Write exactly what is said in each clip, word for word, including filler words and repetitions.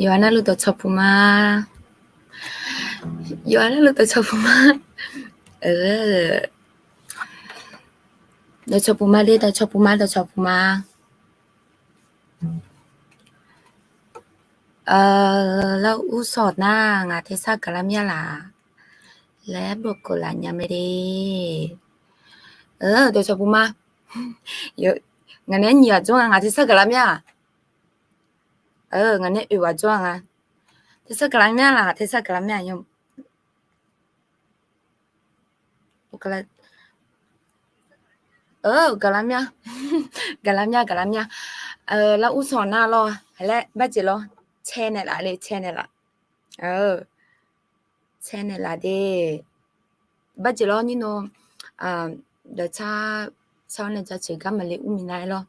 Yawqha navluf dawqcawq puq ma. Yawqha navluf dawqcawq puq ma. Dawqcawq puq ma de, dawqcawq puq ma, dawqcawq puq ma. Lar ursawq nar ngaq tersar gaqlar mya laq laer bof khof laf nya mae de. Dawqcawq puq ma. Ngaq nae nyiq ghaq jawr nga, ngaq tersar gaqlar mya. Ngaq nae oeq ghaq jawr nga. Tersar gaqlar mya laq, tersar gaqlar mya. Gaqlar mya, gaqlar mya, gaqlar mya. Lar ursawq nar lawr, laer barjeq lawr, cae naeqlaf le, cae naeqlaf. Cae naeqlaf de. Barjeq lawr nyir nawr, dawqcar sar-awr nae jaceuq gar maqle ur miqnav-aer lawr.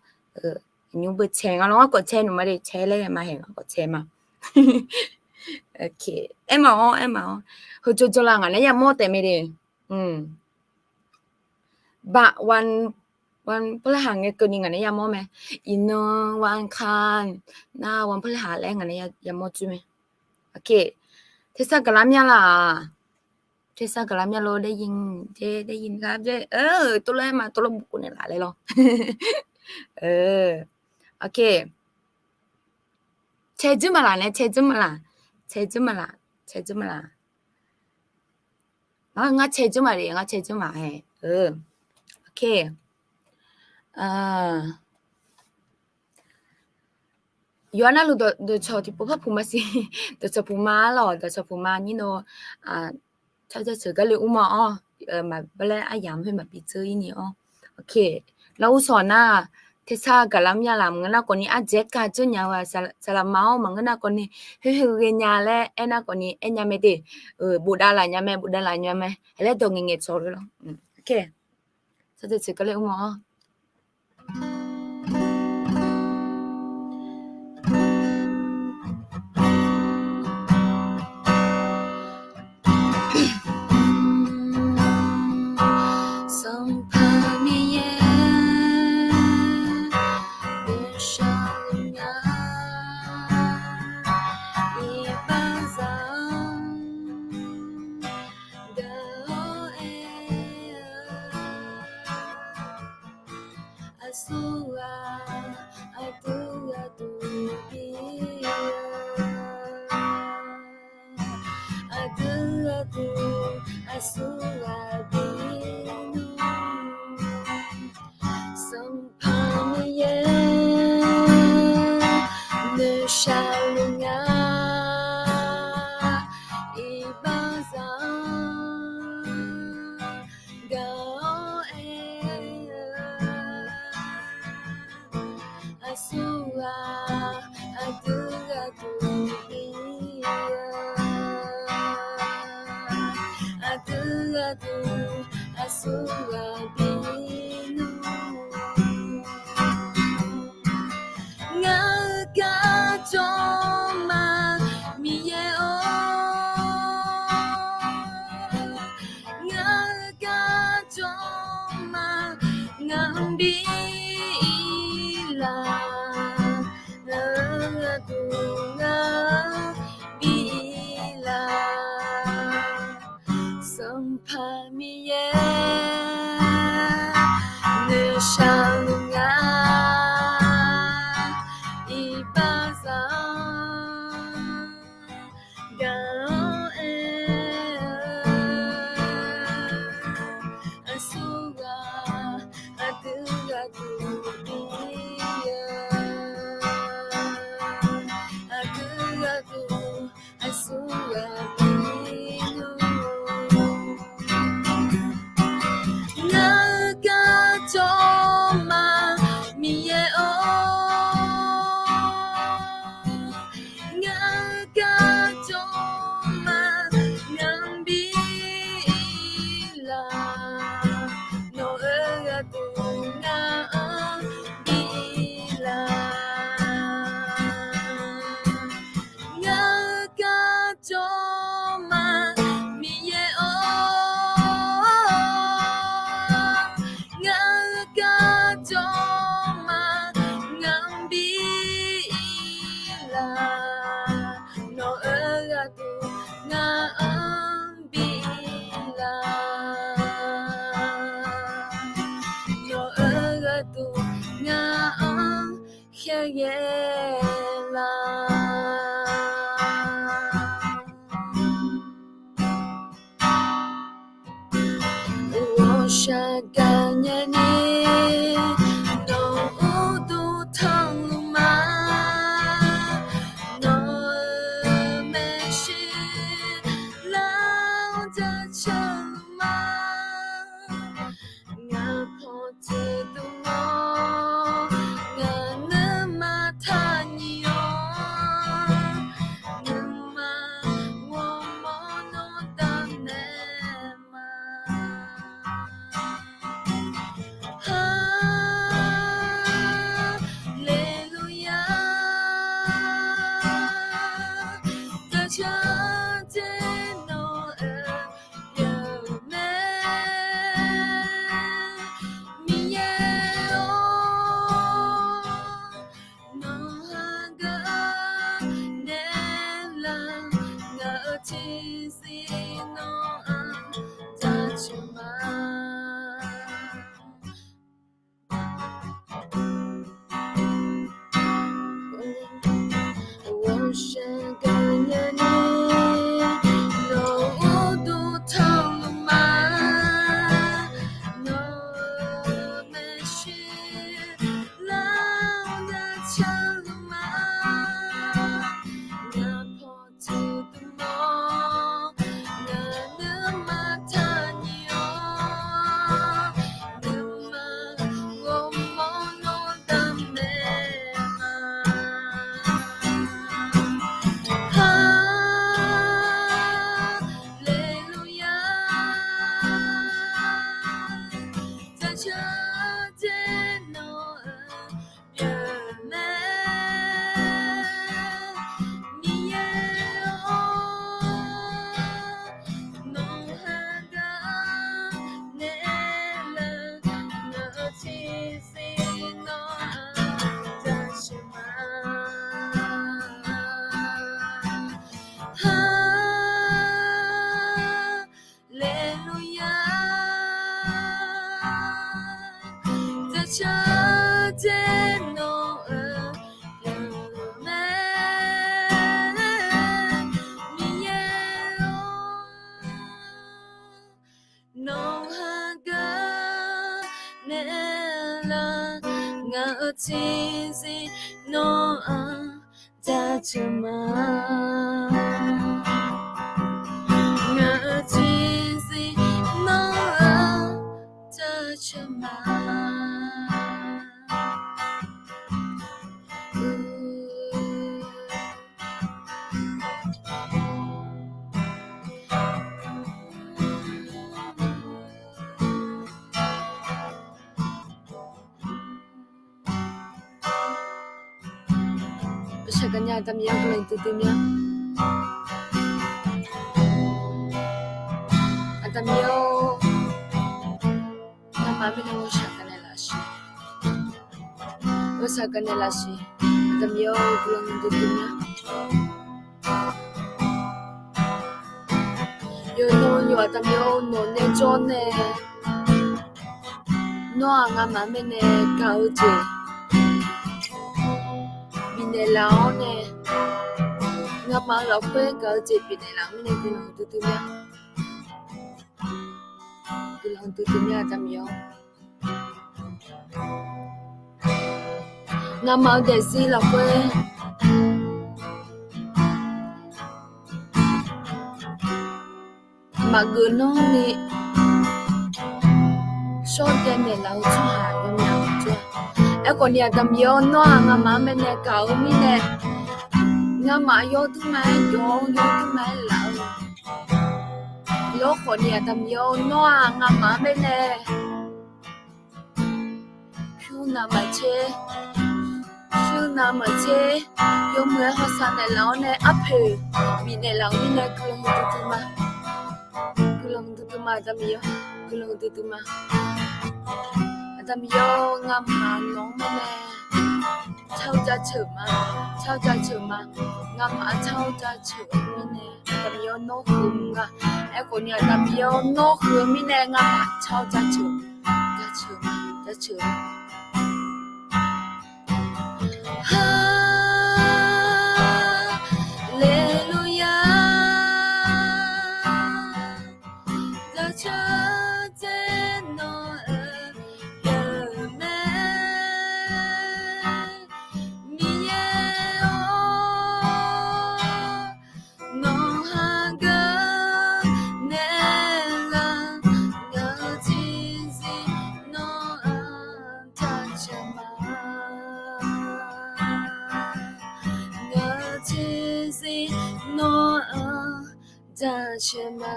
Nymr beu cae nga lawr, ngar khawf cae nmq ma de, cae laer ghae ma haeq, ngar khawf cae ma. Aer ma-awr, aer ma-awr. Heujaw jawrla ngaq nae yamawr taef mae de. Baq wan, wan pawrlar haq ngae keuvni ngaq nae yamawr mae. Iqnan wan kan nar wan pawrlar haq laer ngaq nae yamawr jir mae. Tersar gaqlar mya laq. Tersar gaqlar mya lawr, ได้ยิน gar byaer, tov lawr aer ma, tov lawr bof khof naeqlaf laer lawr. Cae jir ma laq nae, cae jir ma laq, cae jir ma laq, cae jir ma laq. Ngar cae jir ma de, ngar cae jir ma hae. Yawqha navluf dawqcawq tiqpov par puq ma siq. Dawqcawq puq ma lawr, dawqcawq puq ma nyir nawr, car jaceuq gar le ur ma-awr, maqbalaer aryamq khoer maqbi dzeur-ir ni-awr. Lar ursawq nar, tersar gaqlar mya laq, maqngeur nar khawfni ardzaeq-aer ka dzeur nya-eu saqlaqma-awr, maqngeur nar khawfni khoer khoer ghae nya laer aernar khawfni aer nya mae de. Bofdav laf nya mae, bofdav laf nya mae. Haeq laer dawq ngaeq ngaeq tsawq le lawr. Car jaceuq gar le ur ma-awr. khaerghae lar. Ghawqshaq gaqnya ni nawq-euq uqduq tanqluf ma. Nawq-euq maeqshi lar-awr jaceuq luf ma. Ngaq pawqtsuif dmq-awr ngaq nuima taqnyiq-awr, nuima ghawrmawr nawr daqnaeq ma. Haleluya. Dawqcawq dzae nawq-euq pyeufmae, Miqyaer-or. Nawq haqgeu naeqlar, ngaq-euq tiqzir nawr-aq jaceuq ma. Ghawqshaq gaqnya ni nawq-euq uqduq tanqluf ma. Nawq-euq maeqshi lar-awr jaceuq luf ma. Ngaq pawqtsuif dmq-awr ngaq nuima taqnyiq-awr, nuima ghawrmawr nawr daqnaeq ma. Haleluya. Dawqcawq dzae nawq-euq pyeufmae, Miqyaer-or. Nawq haqgeu naeqlar, ngaq-euq tiqzir nawr-aq jaceuq ma. Haleluya. Dawqcawq dzae nawq-euq pyeufmae, Miqyaer-or. Nawq haqgeu naeqlar, ngaq-euq tiqzir nawr-aq jaceuq ma. Ngaq-euq tiqzir nawr-aq jaceuq ma. Shaqgaq nya Aqda Miqyaer-or, guiqlanq duidui mya. Aqda Miqyaer-or, ngamaf mirnae shaqgaq naeqlaf siq. Shaqgaq naeqlaf siq. Aqda Miqyaer-or, guiqlanq duidui mya. Yawqnan yawq Aqda Miqyaer-or, nawq nae jawr nae nawr-aq ngamaf-euq mirnae gaq-eu jeq bifnaeq laf-awr nae, ngamaf-euq lafkhoer gaq-eu jeq bifnaeq laf-euq mirnae guiqlanq duidui mya. Guiqlanq duidui mya Aqda Miqyaer-or. Ngamaf-euq daefzir lafkhoer maqgeuf nanrni shawrjaev naeqlaf-eu tsawrhaq yawmyaq maqjawr-a. Aerkhawf ni Aqda Miqyaer-or, nawr-aq ngamaf-euq mirnae gaq-eu mirnae, ngamaf yawduq ma-aer jawr-awr yawduq ma-aer laf-eu. Lawrkhawf ni Aqda Miqyaer-or, nawr-aq ngamaf-euq mirnae pyur navmaqtser, pyur navmaqtser, yawmuiq-aer hawsav naeqlaf-awr nae arpoeq bifnaeq laf-euq mirnae guiqlanq duidui ma. Guiqlanq duidui ma Aqda Miqyaer-or, guiqlanq duidui ma. Aqda Miqyaer-or, ngamaf nawq-anr mirnae car-eu jaceuq ma, car-eu jaceuq ma, ngamaf car-eu jaceuq-eu mirnae Aqda Miqyaer-or, nawr huiq-eu nga. Aerkhawf ni Aqda Miqyaer-or, nawr huiq-eu mirnae ngamaf car-eu jaceuq, jaceuq, jaceuq. Nawr-anr jaceuq ma.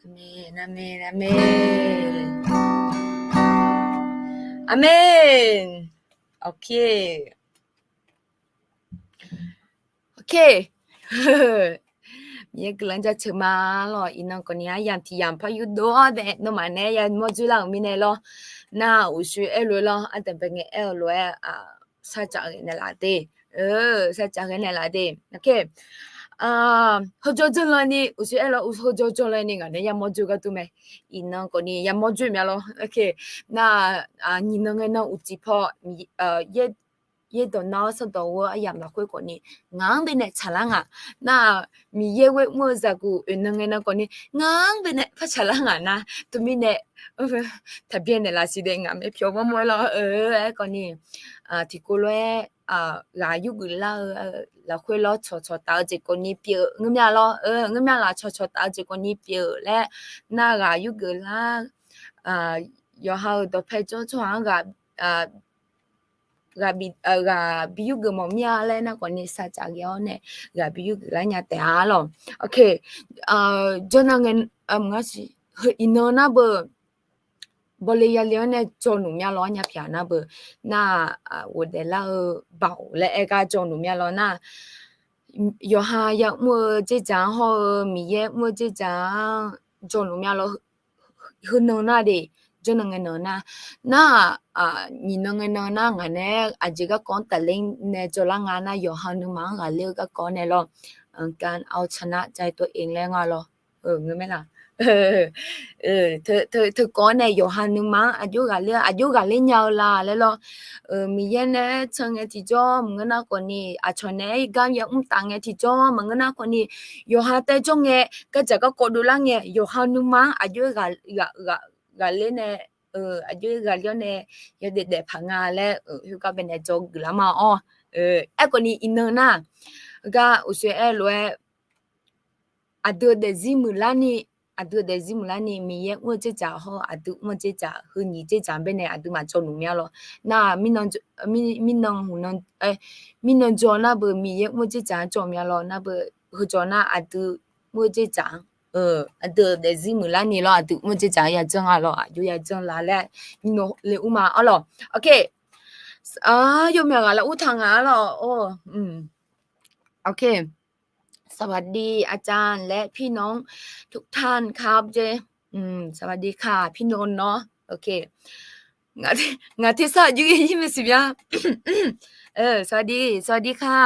Aqmeq, aqmeq, aqmeq. Aqmeq. Ok. Ok. Miqyaer guiqlanq jaceuq ma lawq. Iqnan khawfni aryamq tiq yamq par yurdov-awr nae nawmaf nae yamawr dzoerlar-euq mirnae lawr. Nar uqshoe aerlof-aer lawr, ardanqbae ngae aer-eu lof-aer, sarcaf ghae naeqlaf de. Sarcaf ghae naeqlaf de. Ok. Heujawr janrlar ni uqshoe aer lawr, heujawr janrlar ni ngaq nae yamawr dzoer gharduq mae. Iqnan khawfni yamawr dzoer mya lawr. Ok. Nar, nyiq nan ngae nan uqcif paw, yaerdawq nar-awr sawrdawq ghoe-awr aryamq lafkhoer khawfni ngaq-anr baenae tsaqlar ngaq. Nar, Miqyaer ghoer mr-eu zaqguq oeq nan ngae nan khawfni ngaq-anr baenae par tsaqlar ngaq nar, teumirnae taqbyaer naeqlaf siq de. Ngaq mae pyawq mawrmawr-aer lawr. Aerkhawfni tiqkov lof-aer ghaq yurgeuf lar-eu lafkhoer lawr tsawqtsawq taf-eu jeq khawfni pyeuf-eu ngeurmya lawr. Ngeurmya laf tsawqtsawq taf-eu jeq khawfni pyeuf-eu laer nar ghaq yurgeuf lar, yawqha-euq dawqpae jawr tsawrhaq-anr ghaq ghaq bi yurgeuf mawf mir-a laer nar khawfni sarcaf ghae-awr nae ghaq bi yurgeuf lar nya taef-a lawq. Ok. Jawrnan ngae, iqnan nar beu bawle yale-awr nae jawrluf mya lawr nya pyaq nar beu nar, ghofdaef lar-eu baoq laer aer gar jawrluf mya lawr nar, yawqha ya'mr-eu dzerdzaq-anr hawr-eu Miqyaer mr-eu dzerdzaq-anr jawrluf mya lawr. Heunan nar de, jawrnan ngae nan nar, nar, nyiq nan ngae nan nar ngaq nae aqjeq garkawv-anr tafler nae jawrlar nga nar yawqha nuima-anr ghaqler-eu garkawv nae lawr, การเอาชนะใจตัวเอง laer nga lawr. Ngeur mae laq? Teukawv nae yawqha nuima-anr aqjox ghaqler, aqjox ghaqler nya-eu la laer lawr. Miqyaer nae can ngae tiqjawr maqngeur nar khawfni, aqcawq nae-aer gar yamr taf ngae tiqjawr maqngeur nar khawfni, yawqha taejawr ngae, gardzaq garkawv dovlar ngae, yawqha nuima-anr aqjox ghaqler nae, aqjox ghaqler-awr nae yawdaef daefpaq nga laer khoergar baenae jawr geuflar ma-awr. Aerkhawfni iqnan nar, gar uqshoe aer lof-aer aqdui-eu daefzir muiqlarni, aqdui-eu daefzir muiqlarni Miqyaer mr-eu dzerdzaq hawr aqdui mr-eu dzerdzaq, heu nyiq dzerdzaq baenae aqduimaf jawrluf mya lawr. Nar, mirnan hmq, mirnan jawr nar beu Miqyaer mr-eu dzerdzaq-anr jawr mya lawr nar beu, heujawr nar aqdui mr-eu dzerdzaq-anr, aqdui-eu daefzir muiqlarni lawr aqdui mr-eu dzerdzaq-anr yajanr-a lawr, aqjox yajanr la laer iqnan le ur ma-awr lawq. Ok. Yawmyaq ghaq lar ur taq nga-a lawr. Ok. สวัสดีอาจารย์และพี่น้องทุกท่านครับ เจ สวัสดีค่ะพี่นนท์เนาะ โอเค Ngaq tersar aqjox-aer yir mae siq mya. สวัสดี สวัสดีค่ะ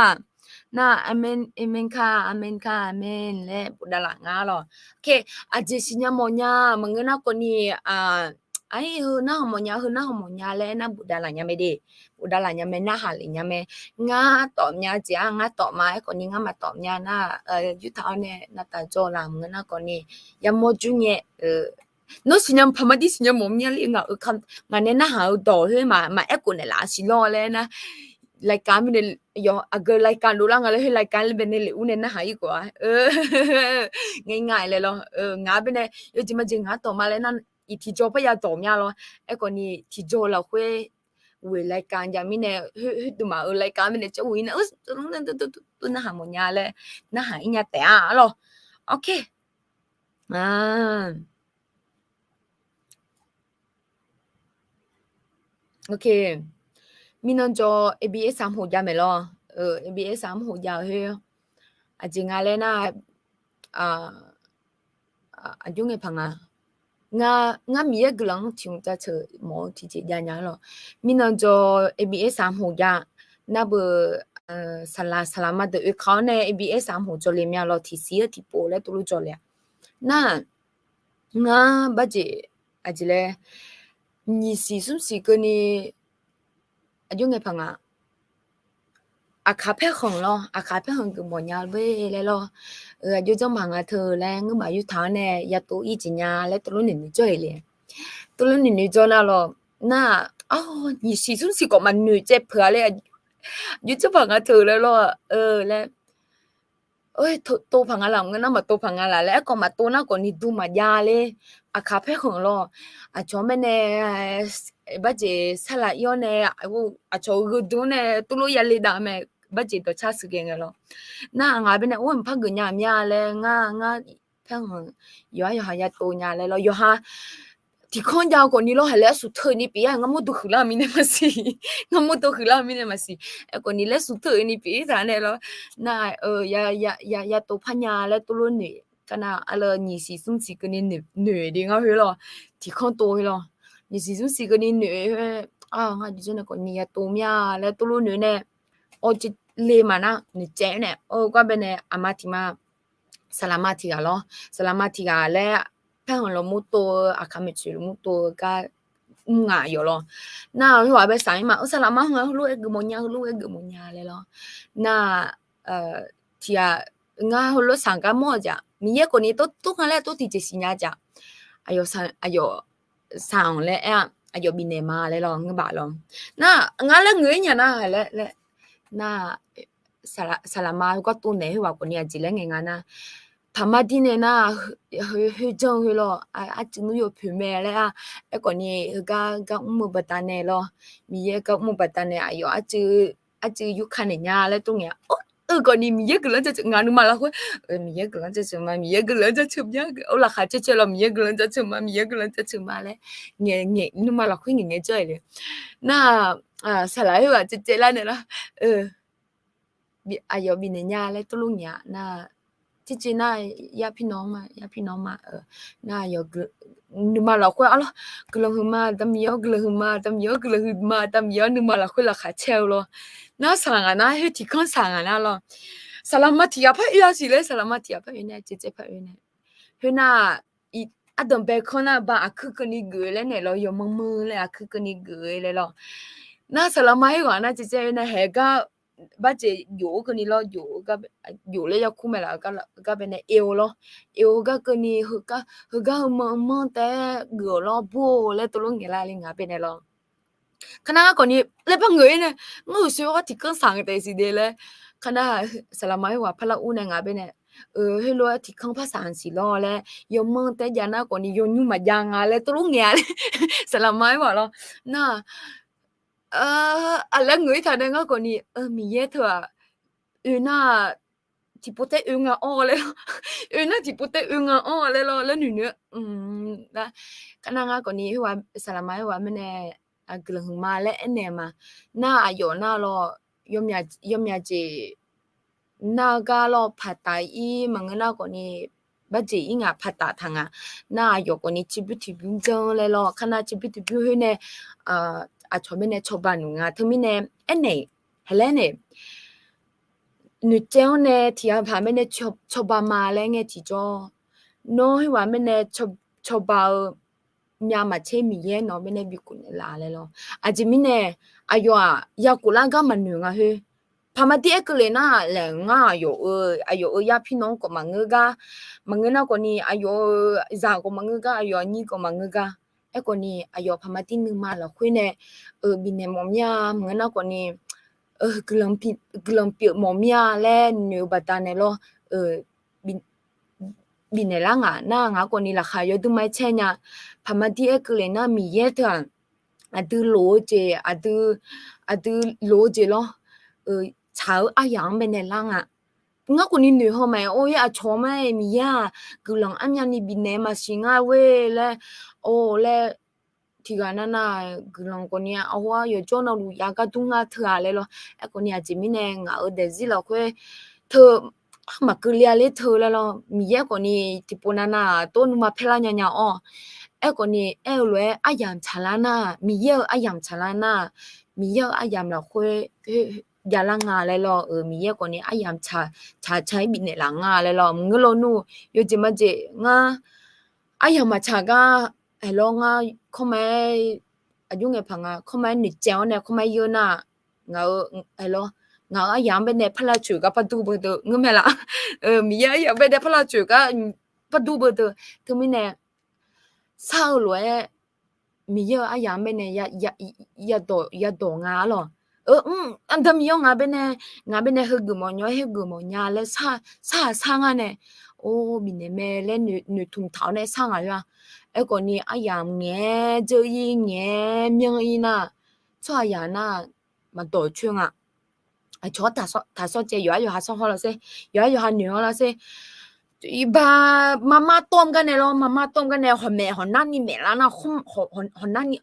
Nar, aqmen, aqmen ka, aqmen ka, aqmen laer bofdav laf nga lawq. Ok, aqjeq siqnya mawfnya maqngeur nar khawfni, aqir heu narhaq mawfnya, heu narhaq mawfnya laer nar bofdav laf nya mae de. Bofdav laf nya mae, narhaq lef nya mae. Ngar tawf mya jeq-aq ngar tawf ma, aerkhawfni ngar maqtawf mya nar, yurtaq-awr nae navtaq jawr laf maqngeur nar khawfni, yamawr jur ngae, nawr siqnya paq mar dir siqnya mawf mya le ngaq-euq ka, ngaq nae narhaq-eu dawq khoer maqaer khof naeqlaf siq lawr laer nar, รายการ mirnae, aqgeu รายการ dovlar nga laer khoer รายการ laer baenae lef ur nae narhaq ir khof-a. Ngae nga laer lawr, ngaq baenae yawjeq majeq ngaq tawf ma laer nar, iq tiqjawr parya dawq mya lawr. Aerkhawfni tiqjawr lafkhoer ghoeq รายการ jav mirnae, khoerdeuq maf-euq รายการ mirnae caer ghoeq ir nae, narhaq mawfnya laer narhaq ir nya taef-a lawr. Ok. Ok. Mirnan jawr, A B S-aq mrhoq jav maeq lawr. A B S-aq mrhoq jav-eu khoer, aqjeq nga laer nar, aqjox ngae paq nga. Ngar Miqyaer guiqlanq-anr tiq hmq jaceuq mawf-eu tiqjeq jav nya lawr. Mirnan jawr A B S-aq mrhoq jav nar beu, saqlaq saqlaq ma deuq oekaq-awr nae A B S-aq mrhoq jawrle mya lawr, tiqsiq-eu tiqpov laer tov lof jawrle-a. Nar, ngar barjeq aqjeq laer, nyiq siq smr siq keuvni, aqjox ngae paq nga. Aqkaq paerkhanq lawr, aqkaq paerkhanq geufmawf nya beu laer lawr. Aqjox janr maq nga teu laer ngeur maq yurtaq-awr nae ya tov ir jeq nya laer tov lof noeq noeq jawr-eq le. Tov lof noeq noeq jawr nar lawr, nar, nyiq siq smr siq khawf maqnoeq caev peuq-a laer, aqjox janr maq nga teu laer lawr, laer Tov paq nga laf, ngeur nar maqtov paq nga laf laer, aerkhawf maqtov nar khawf ni dm maqjav ler. Aqkaq paerkhanq lawr. Aqcawq-anr baenae barjeq sarlaq ir-awr nae, aqcawq-euq gheudm-anr nae tuvlof yale dav mae, barjeq dawqcar sheuqghae ngae lawr. Nar ngaq baenae or mqpar geuf nya mir-a laer ngar, ngar paerkhanq yawqha yawqha ya tov nya laer lawr, yawqha tiqkanr jav khawf ni lawr, haq laer arsaq teu ni pyeuf-a, ngar mawrdo huiqlar mirnae maqsiq, ngar mawrdo huiqlar mirnae maqsiq, aerkhawf ni laer arsaq teu ni pyeuf-ir taq nae lawr. Nar, ya tov par nya laer tuvlof noeq, kar nar arlawr nyiq siq smr siq keuvni noeq de ngar khoer lawr, tiqkanr tov khoer lawr, nyiq siq smr siq keuvni noeq khoer, ngar jawrnae khawf ni ya tov mir-a laer tuvlof noeq nae, awr le maqnar noeqtsaev-aer nae, or gar baenae aqma tiq ma, saqlaqma tiq ghaq lawr, saqlaqma tiq ghaq laer, paerkhanq lafmur tov-eu, aqkaq maeqtsoeq lafmur tov-eu gar mr nga yawf lawr. Nar khoerghaq bae saq-ir ma, or saqlaqma heu nga heulof-aer geufmawf nya, heulof-aer geufmawf nya laer lawr. Nar, tiq ghaq, ngar heulof saq gar mawr-eu jeq, Miqyaer khawf ni tov tov nga laer tov tiqjeq siqnya jeq, aqyawf saq-anr laer aer-a, aqyawf bifnaeq ma laer lawr, ngeur baf lawr. Nar ngar laer ngeur-ir nya nar laer, nar saqlaqma heugar tov naeq khoerghaq khawf ni aqjeq laer ngaeq nga nar, paqma dir nae nar, khoerjanr khoer lawr, arcuiv nmr yawpoeq mae laer-a, aerkhawf ni heugar gar mr-eu baqdanae lawr, Miqyaer gar mr-eu baqdanae aqyawf arcuiv yurka naeq nya laer tov ngaeq-a. Or, eu khawf ni Miqyaer guiqlanq jaceuq ngaq nuima lafkhoer, Miqyaer guiqlanq jaceuq ma, Miqyaer guiqlanq jaceuq ma, or laqkhaq caer caer lawr Miqyaer guiqlanq jaceuq ma, Miqyaer guiqlanq jaceuq ma laer, ngaeq nuima lafkhoer ngaeq ngaeq jawr-aer le. Nar, saqlaq khoerghaq caev caev lar naeq lawr, aqyawf bifnaeq nya laer tov lof ngaeq-a nar, caev caev nar, yarpir nawr ma, yarpir nawr ma, nar aqyawf nuima lafkhoer arlawr, guiqlanq huiqma, Aqda Miqyaer-awr guiqlanq huiqma, Aqda Miqyaer-awr guiqlanq huiqma, Aqda Miqyaer-awr nuima lafkhoer laqkhaq caer-eu lawr. Nar saqlaq ngaq nar khoer tiqkanr saq ngaq nar lawr. Saqlaqma tiq ghaq par oe-a siq laer, saqlaqma tiq ghaq par oe nae, caev caev par oe nae, khoernar, ardanq bae kanr nar ba aqkuir keuvni geuf laer naeq lawr, yawmanr manr laer aqkuir keuvni geuf laer lawr. Nar saqlaqma khoerghaq nar caev caev oe nae haeq gar barjeq jof-eu keuvni lawr, jof laer yakur mae laf, gar baenae oe-eu lawr, oe-eu gar keuvni, heugar heumanr manr taef-aer geuf-awq lawr, bur-eu laer tov lof ngaeq lar le ngaq baenae lawr. Kar nar ngar khawf ni laer par ngeur-ir nae, ngar uqshoe-awr tiqkanr saq ngae taef siq de laer. Kar nar saqlaqma khoerghaq parlar ur nae ngaq baenae, heulof-aer tiqkanr par saq-anr siq lawr laer, yawmanr taef-aer jav nar khawf ni yawnymr maqjav nga laer tov lof ngaeq-a le. Saqlaqma khoerghaq lawr. Nar, aqlaer ngeur-ir taq nae ngar khawf ni, Miqyaer teu-aq, oe nar tiqpov taef oe nga awr laer lawr, oe nar tiqpov taef oe nga awr laer lawr laer noeq noeq-a. Kar nar ngar khawf ni khoerghaq, saqlaqma khoerghaq mirnae, guiqlanq huiqma laer aernaeq ma. Nar aqyawf nar lawr, yawmyaq jeq nar-eu gar lawr paqtaf-ir maqngeur nar khawf ni, barjeq ir ngaq paqtaf taq ngaq. Nar aqyawf khawf ni ciqbymr tiqbymr janr laer lawr, kar nar ciqbymr tiqbymr khoer nae, aqcawq mirnae cawba noeq nga teumirnae, aernaeq, haeq laer nae noeqtsaev-anr nae tiq ghaq paq mirnae cawba ma laer ngae tiqjawr, nawr khoerghaq mirnae cawba-eu myav maqtser Miqyaer nawq mirnae bikhof naeqlaf laer lawr. Aqjeq mirnae aqyawf-aq yakof lar gar maqnoeq nga khoer, paqma dir aer keuvle nar laer ngar aqyawf-eu, aqyawf-euq yarpir nawq-anr khawf maqngeur gar, maqngeur nar khawf ni aqyawf-euq zaq khawf maqngeur gar, aqyawf aqnyir khawf maqngeur gar. Aerkhawf ni aqyawf paqma dir nuima lafkhoer nae bifnaeq mawf mir-a, maqngeur nar khawf ni guiqlanq pyeuf mawf mir-a laer noeq-eu baqdanae lawr, bifnaeq lar ngaq nar, ngaq khawf ni laqkhaq yawdui ma-aer caer nya. Paqma dir aer keuvle nar Miqyaer teu-aq, aqdui loq-eu jeq, aqdui, aqdui loq-eu jeq lawr, tsaq-eu aryaq-anr baenae lar nga. Ngar khawf ni noeq haw mae, or-aer aqcawq ma-aer Miqyaer-aq guiqlanq armyavni bifnaeq maqsiq ngar ghoe laer, or laer, tiqghaq navnav guiqlanq khawf ni arhawr-ar yawqjawr navluf jav gar dur ngar teu-aq laer lawr. Aerkhawf ni aqjeq mirnae ngaq-euq daefzir lafkhoer teu maqkeuv le-a ler teu laer lawr. Miqyaer khawf ni tiqpov navnav-aq tov nuima paerlar nya nya-awr. Aerkhawf ni aer-eu lof-aer aryamq tsaqlar nar, Miqyaer-euq aryamq tsaqlar nar, Miqyaer-euq aryamq lafkhoer javlar nga laer lawr. Miqyaer khawf ni aryamq tsaq, tsaq tsaq-aer bifnaeq laf nga laer lawr. Maqngeur lawnmr yawjeq majeq ngar aryamq maqtsaq gar, aerlawr ngar kawrma-aer, aqjox ngae paq nga kawrma-aer noeqtsaev-awr nae kawrma-aer yeur nar, ngaq-euq, aerlawr, ngaq-euq aryamq-anr baenae parlar coeq gar par dur beu deuq ngeur mae laf. Miqyaer aryamq baenae parlar coeq gar par dur beu deuq. Teumirnae shar-eu lof-aer Miqyaer-euq aryamq-anr baenae yadawq nga-ar lawq. Eu, mr, Aqda Miqyaer-awr, ngaq baenae, ngaq baenae heugeuf mawf nya, heugeuf mawf nya laer sar, sar-aq sar ngar nae, or, bifnaeq mae laer noeqtmq taq-awr nae sar ngaq-a. Aerkhawf ni aryamq ngaeq-aer dzeur-ir ngaeq-aer myanr-ir nar, tsawrhaqzaq nar maqdawq coer nga. Aqcawq-anr taqsawr caev, yawqha yawqha sawr hawr lar sher, yawqha yawqha noeq hawr lar sher. Iqbax maqmar tawr-eu garnae lawr, maqmar tawr-eu garnae hawq maeq hawq narni maeqlar nar, hawq narni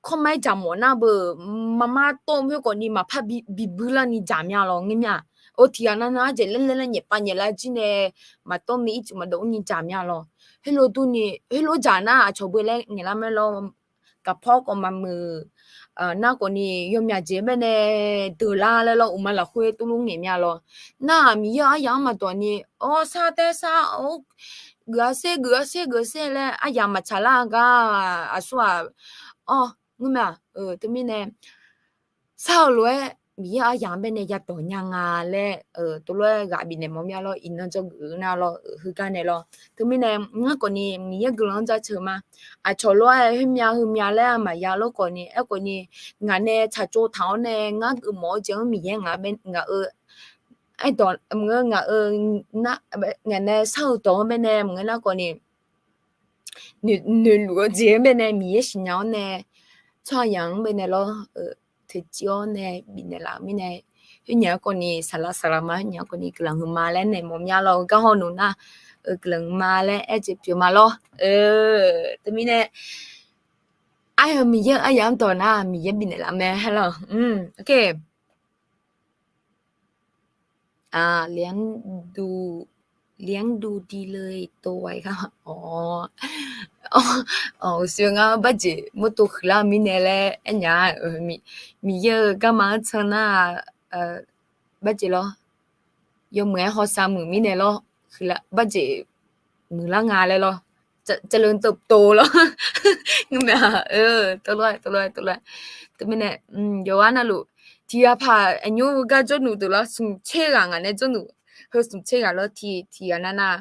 kawrmar-aer dzaq mawf nar beu, maqmar tawr-eu khoerkhawf ni maqpar bi, bi buir larni dzaq mya lawr ngeur mya. Or, tiqghaq nav nav-aer jeq laer laer laer nyaef pav nyaef lar jir nae, maqtawr mae ircuf maqdawq urni dzaq mya lawr. Heulof durni, heulof dzaq nar aqcawq beu laer ngaeqlar mae lawr. Gaqpawr khawf maqmuiq, nar khawf ni yawmyaq jeq-anr baenae deuqlar laer lawr, uqma lafkhoer tuvlur ngaeq mya lawr. Nar-aq Miqyaer-euq aryamq-anr maqdawq ni, awr, sar taer sar, geuf-a sher, geuf-a sher, geuf-a sher laer aryamq maqtsaq lar gar, aqsur-aq, awr, ngeur mae-aq, teumirnae sar-eu lof-aer Miqyaer aryamq-anr baenae yadawq nya nga laer, tov lof-aer ghaq bifnaeq mawf mya lawr, iqnan dzawgeuf nar lawr, heugar nae lawr. Teumirnae ngar khawf ni Miqyaer guiqlanq-anr jaceuq ma. Aqcawq lof-aer heumya heumya laer maqya lawr khawf ni, aerkhawf ni ngaq nae tsaqtsov taq-awr nae ngar geufmawf-eu jeq-anr Miqyaer ngaq-eu, aerdawq, ngaq-eu, ngaq nae shar-eu dawq-anr baenae maqngeur nar khawf ni noeqluf-eu jeq-anr baenae Miqyaer siqnya-awr nae, tsawrhaqzaq-anr baenae lawr, teqciv-awr nae bifnaeq laf-eu mirnae, khoernyaf-anr khawf ni saqlaq saqlaq ma, khoernyaf-anr khawf ni guiqlanq huiqma laer naeq mawf mya lawr, gar hawr nmr nar, guiqlanq huiqma laer aer jeq pyeuf ma lawr. Teumirnae, aryamq Miqyaer-euq aryamq-anr dawq nar Miqyaer bifnaeq laf mae haer lawr. เลี้ยงดู เลี้ยงดูดีเลย โตไวค่ะ อ๋อ awq, uqshoe ngar barjeq mawrdo huiqlar-eu mirnae laer aernya-a, Miqyaer-euq garma-anr can nar, barjeq lawr, yawmuiq-aer hawsav muiq mirnae lawr, barjeq muiqlar nga laer lawr, เจริญเติบโต lawr, ngeur mae-a, tov lof-aer, tov lof-aer, tov lof-aer, teumirnae, yawqghaq navluf tiqghaq paq aqnymr-eu gar jawrluf deuq lawr, smq tser ghaq ngaq nae jawrluf, heu smq tser ghaq lawr, tiq, tiqghaq navnav,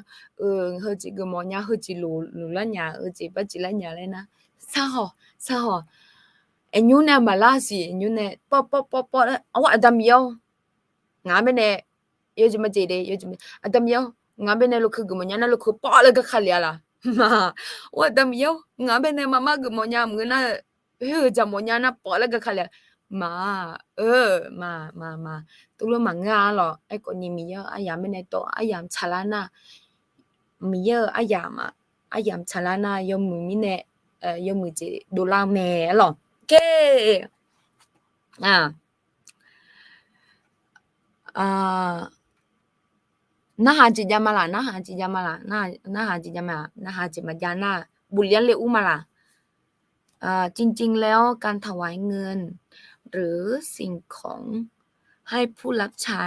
heujeq geufmawf nya, heujeq loqlar nya, heujeq barjeq lar nya laer nar, sarhawq, sarhawq, aqnymr nae maqlar siq, aqnymr nae pawr pawr pawr pawr laer, Aqda Miqyaer-awr, ngaq-anr baenae, yawjeq majeq de, yawjeq, Aqda Miqyaer-awr, ngaq-anr baenae lokeu geufmawf nya nar lokeu pawr laer gar kali-a laf ma. Or, Aqda Miqyaer-awr, ngaq-anr baenae maqmar geufmawf nya maqngeur nar, khoer-eu dzaqmawf nya nar pawr laer gar kali-a ma. Ma, ma, ma, tov lof maqngeur-a lawr. Aerkhawf ni Miqyaer-euq aryamq baenae dawq, aryamq tsaqlar nar, Miqyaer-euq aryamq, aryamq tsaqlar nar yawmuiq mirnae, yawmuiq jeq dovlar-eu mae lawr. Narhaq jeq jav ma laq, narhaq jeq jav ma laq, narhaq jeq jav ma, narhaq jeq maqjav nar, bofler-anr le ur ma laq. จริงๆแล้วการถวายเงินหรือสิ่งของให้ผู้รับใช้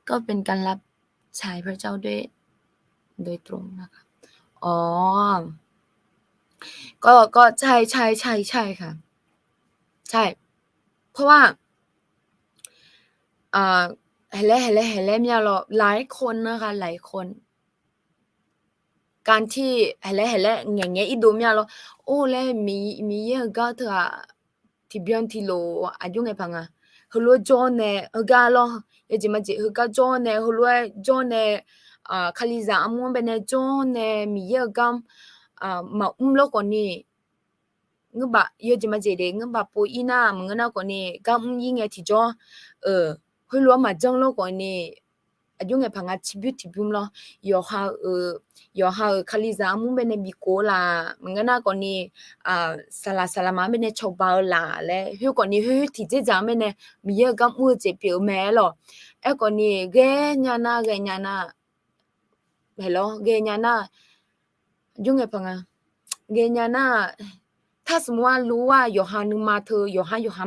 ก็เป็นการรับใช้พระเจ้าด้วย โดยตรงนะคะ อ๋อ ก็ ก็ใช่ ใช่ ใช่ ใช่ค่ะ ใช่ เพราะว่า หลาย หลาย หลาย หลายคนนะคะ หลายคน การที่ หลาย หลาย หลาย ngaeq ngaeq irdov mya lawr, or laer Miqyaer-euq gar teu-aq, tiqbyan tiqlof aqjox ngae paq nga. Heulof-aer jawr nae heugar lawr, yawjeq majeq heugar jawr nae, heulof-aer jawr nae, Kalizaq armur-anr baenae jawr nae Miqyaer-euq gar maqmr lawr khawf ni, ngeur baf, yawjeq majeq de ngeur baf pov-ir nar maqngeur nar khawf ni, gar mr-ir ngae tiqjawr, heulof-aer maqjanr lawr khawf ni, aqjox ngae paq nga tiqbymr tiqbymr lawr, yawqha-euq, yawqha-euq Kalizaq armur baenae bikov laf maqngeur nar khawf ni, saqlaq saqlaq ma-anr baenae cawba-eu laf laer khoer khawf ni, khoer tiqjeq dzaq-anr baenae Miqyaer-euq gar mr-eu jeq pyeuf-eu mae aer lawq. Aerkhawf ni ghaenya nar, ghaenya nar, haeq lawr, ghaenya nar, aqjox ngae paq nga, ghaenya nar, ถ้าสมมุติว่ารู้ว่า yawqha nuima teu yawqhar yawqha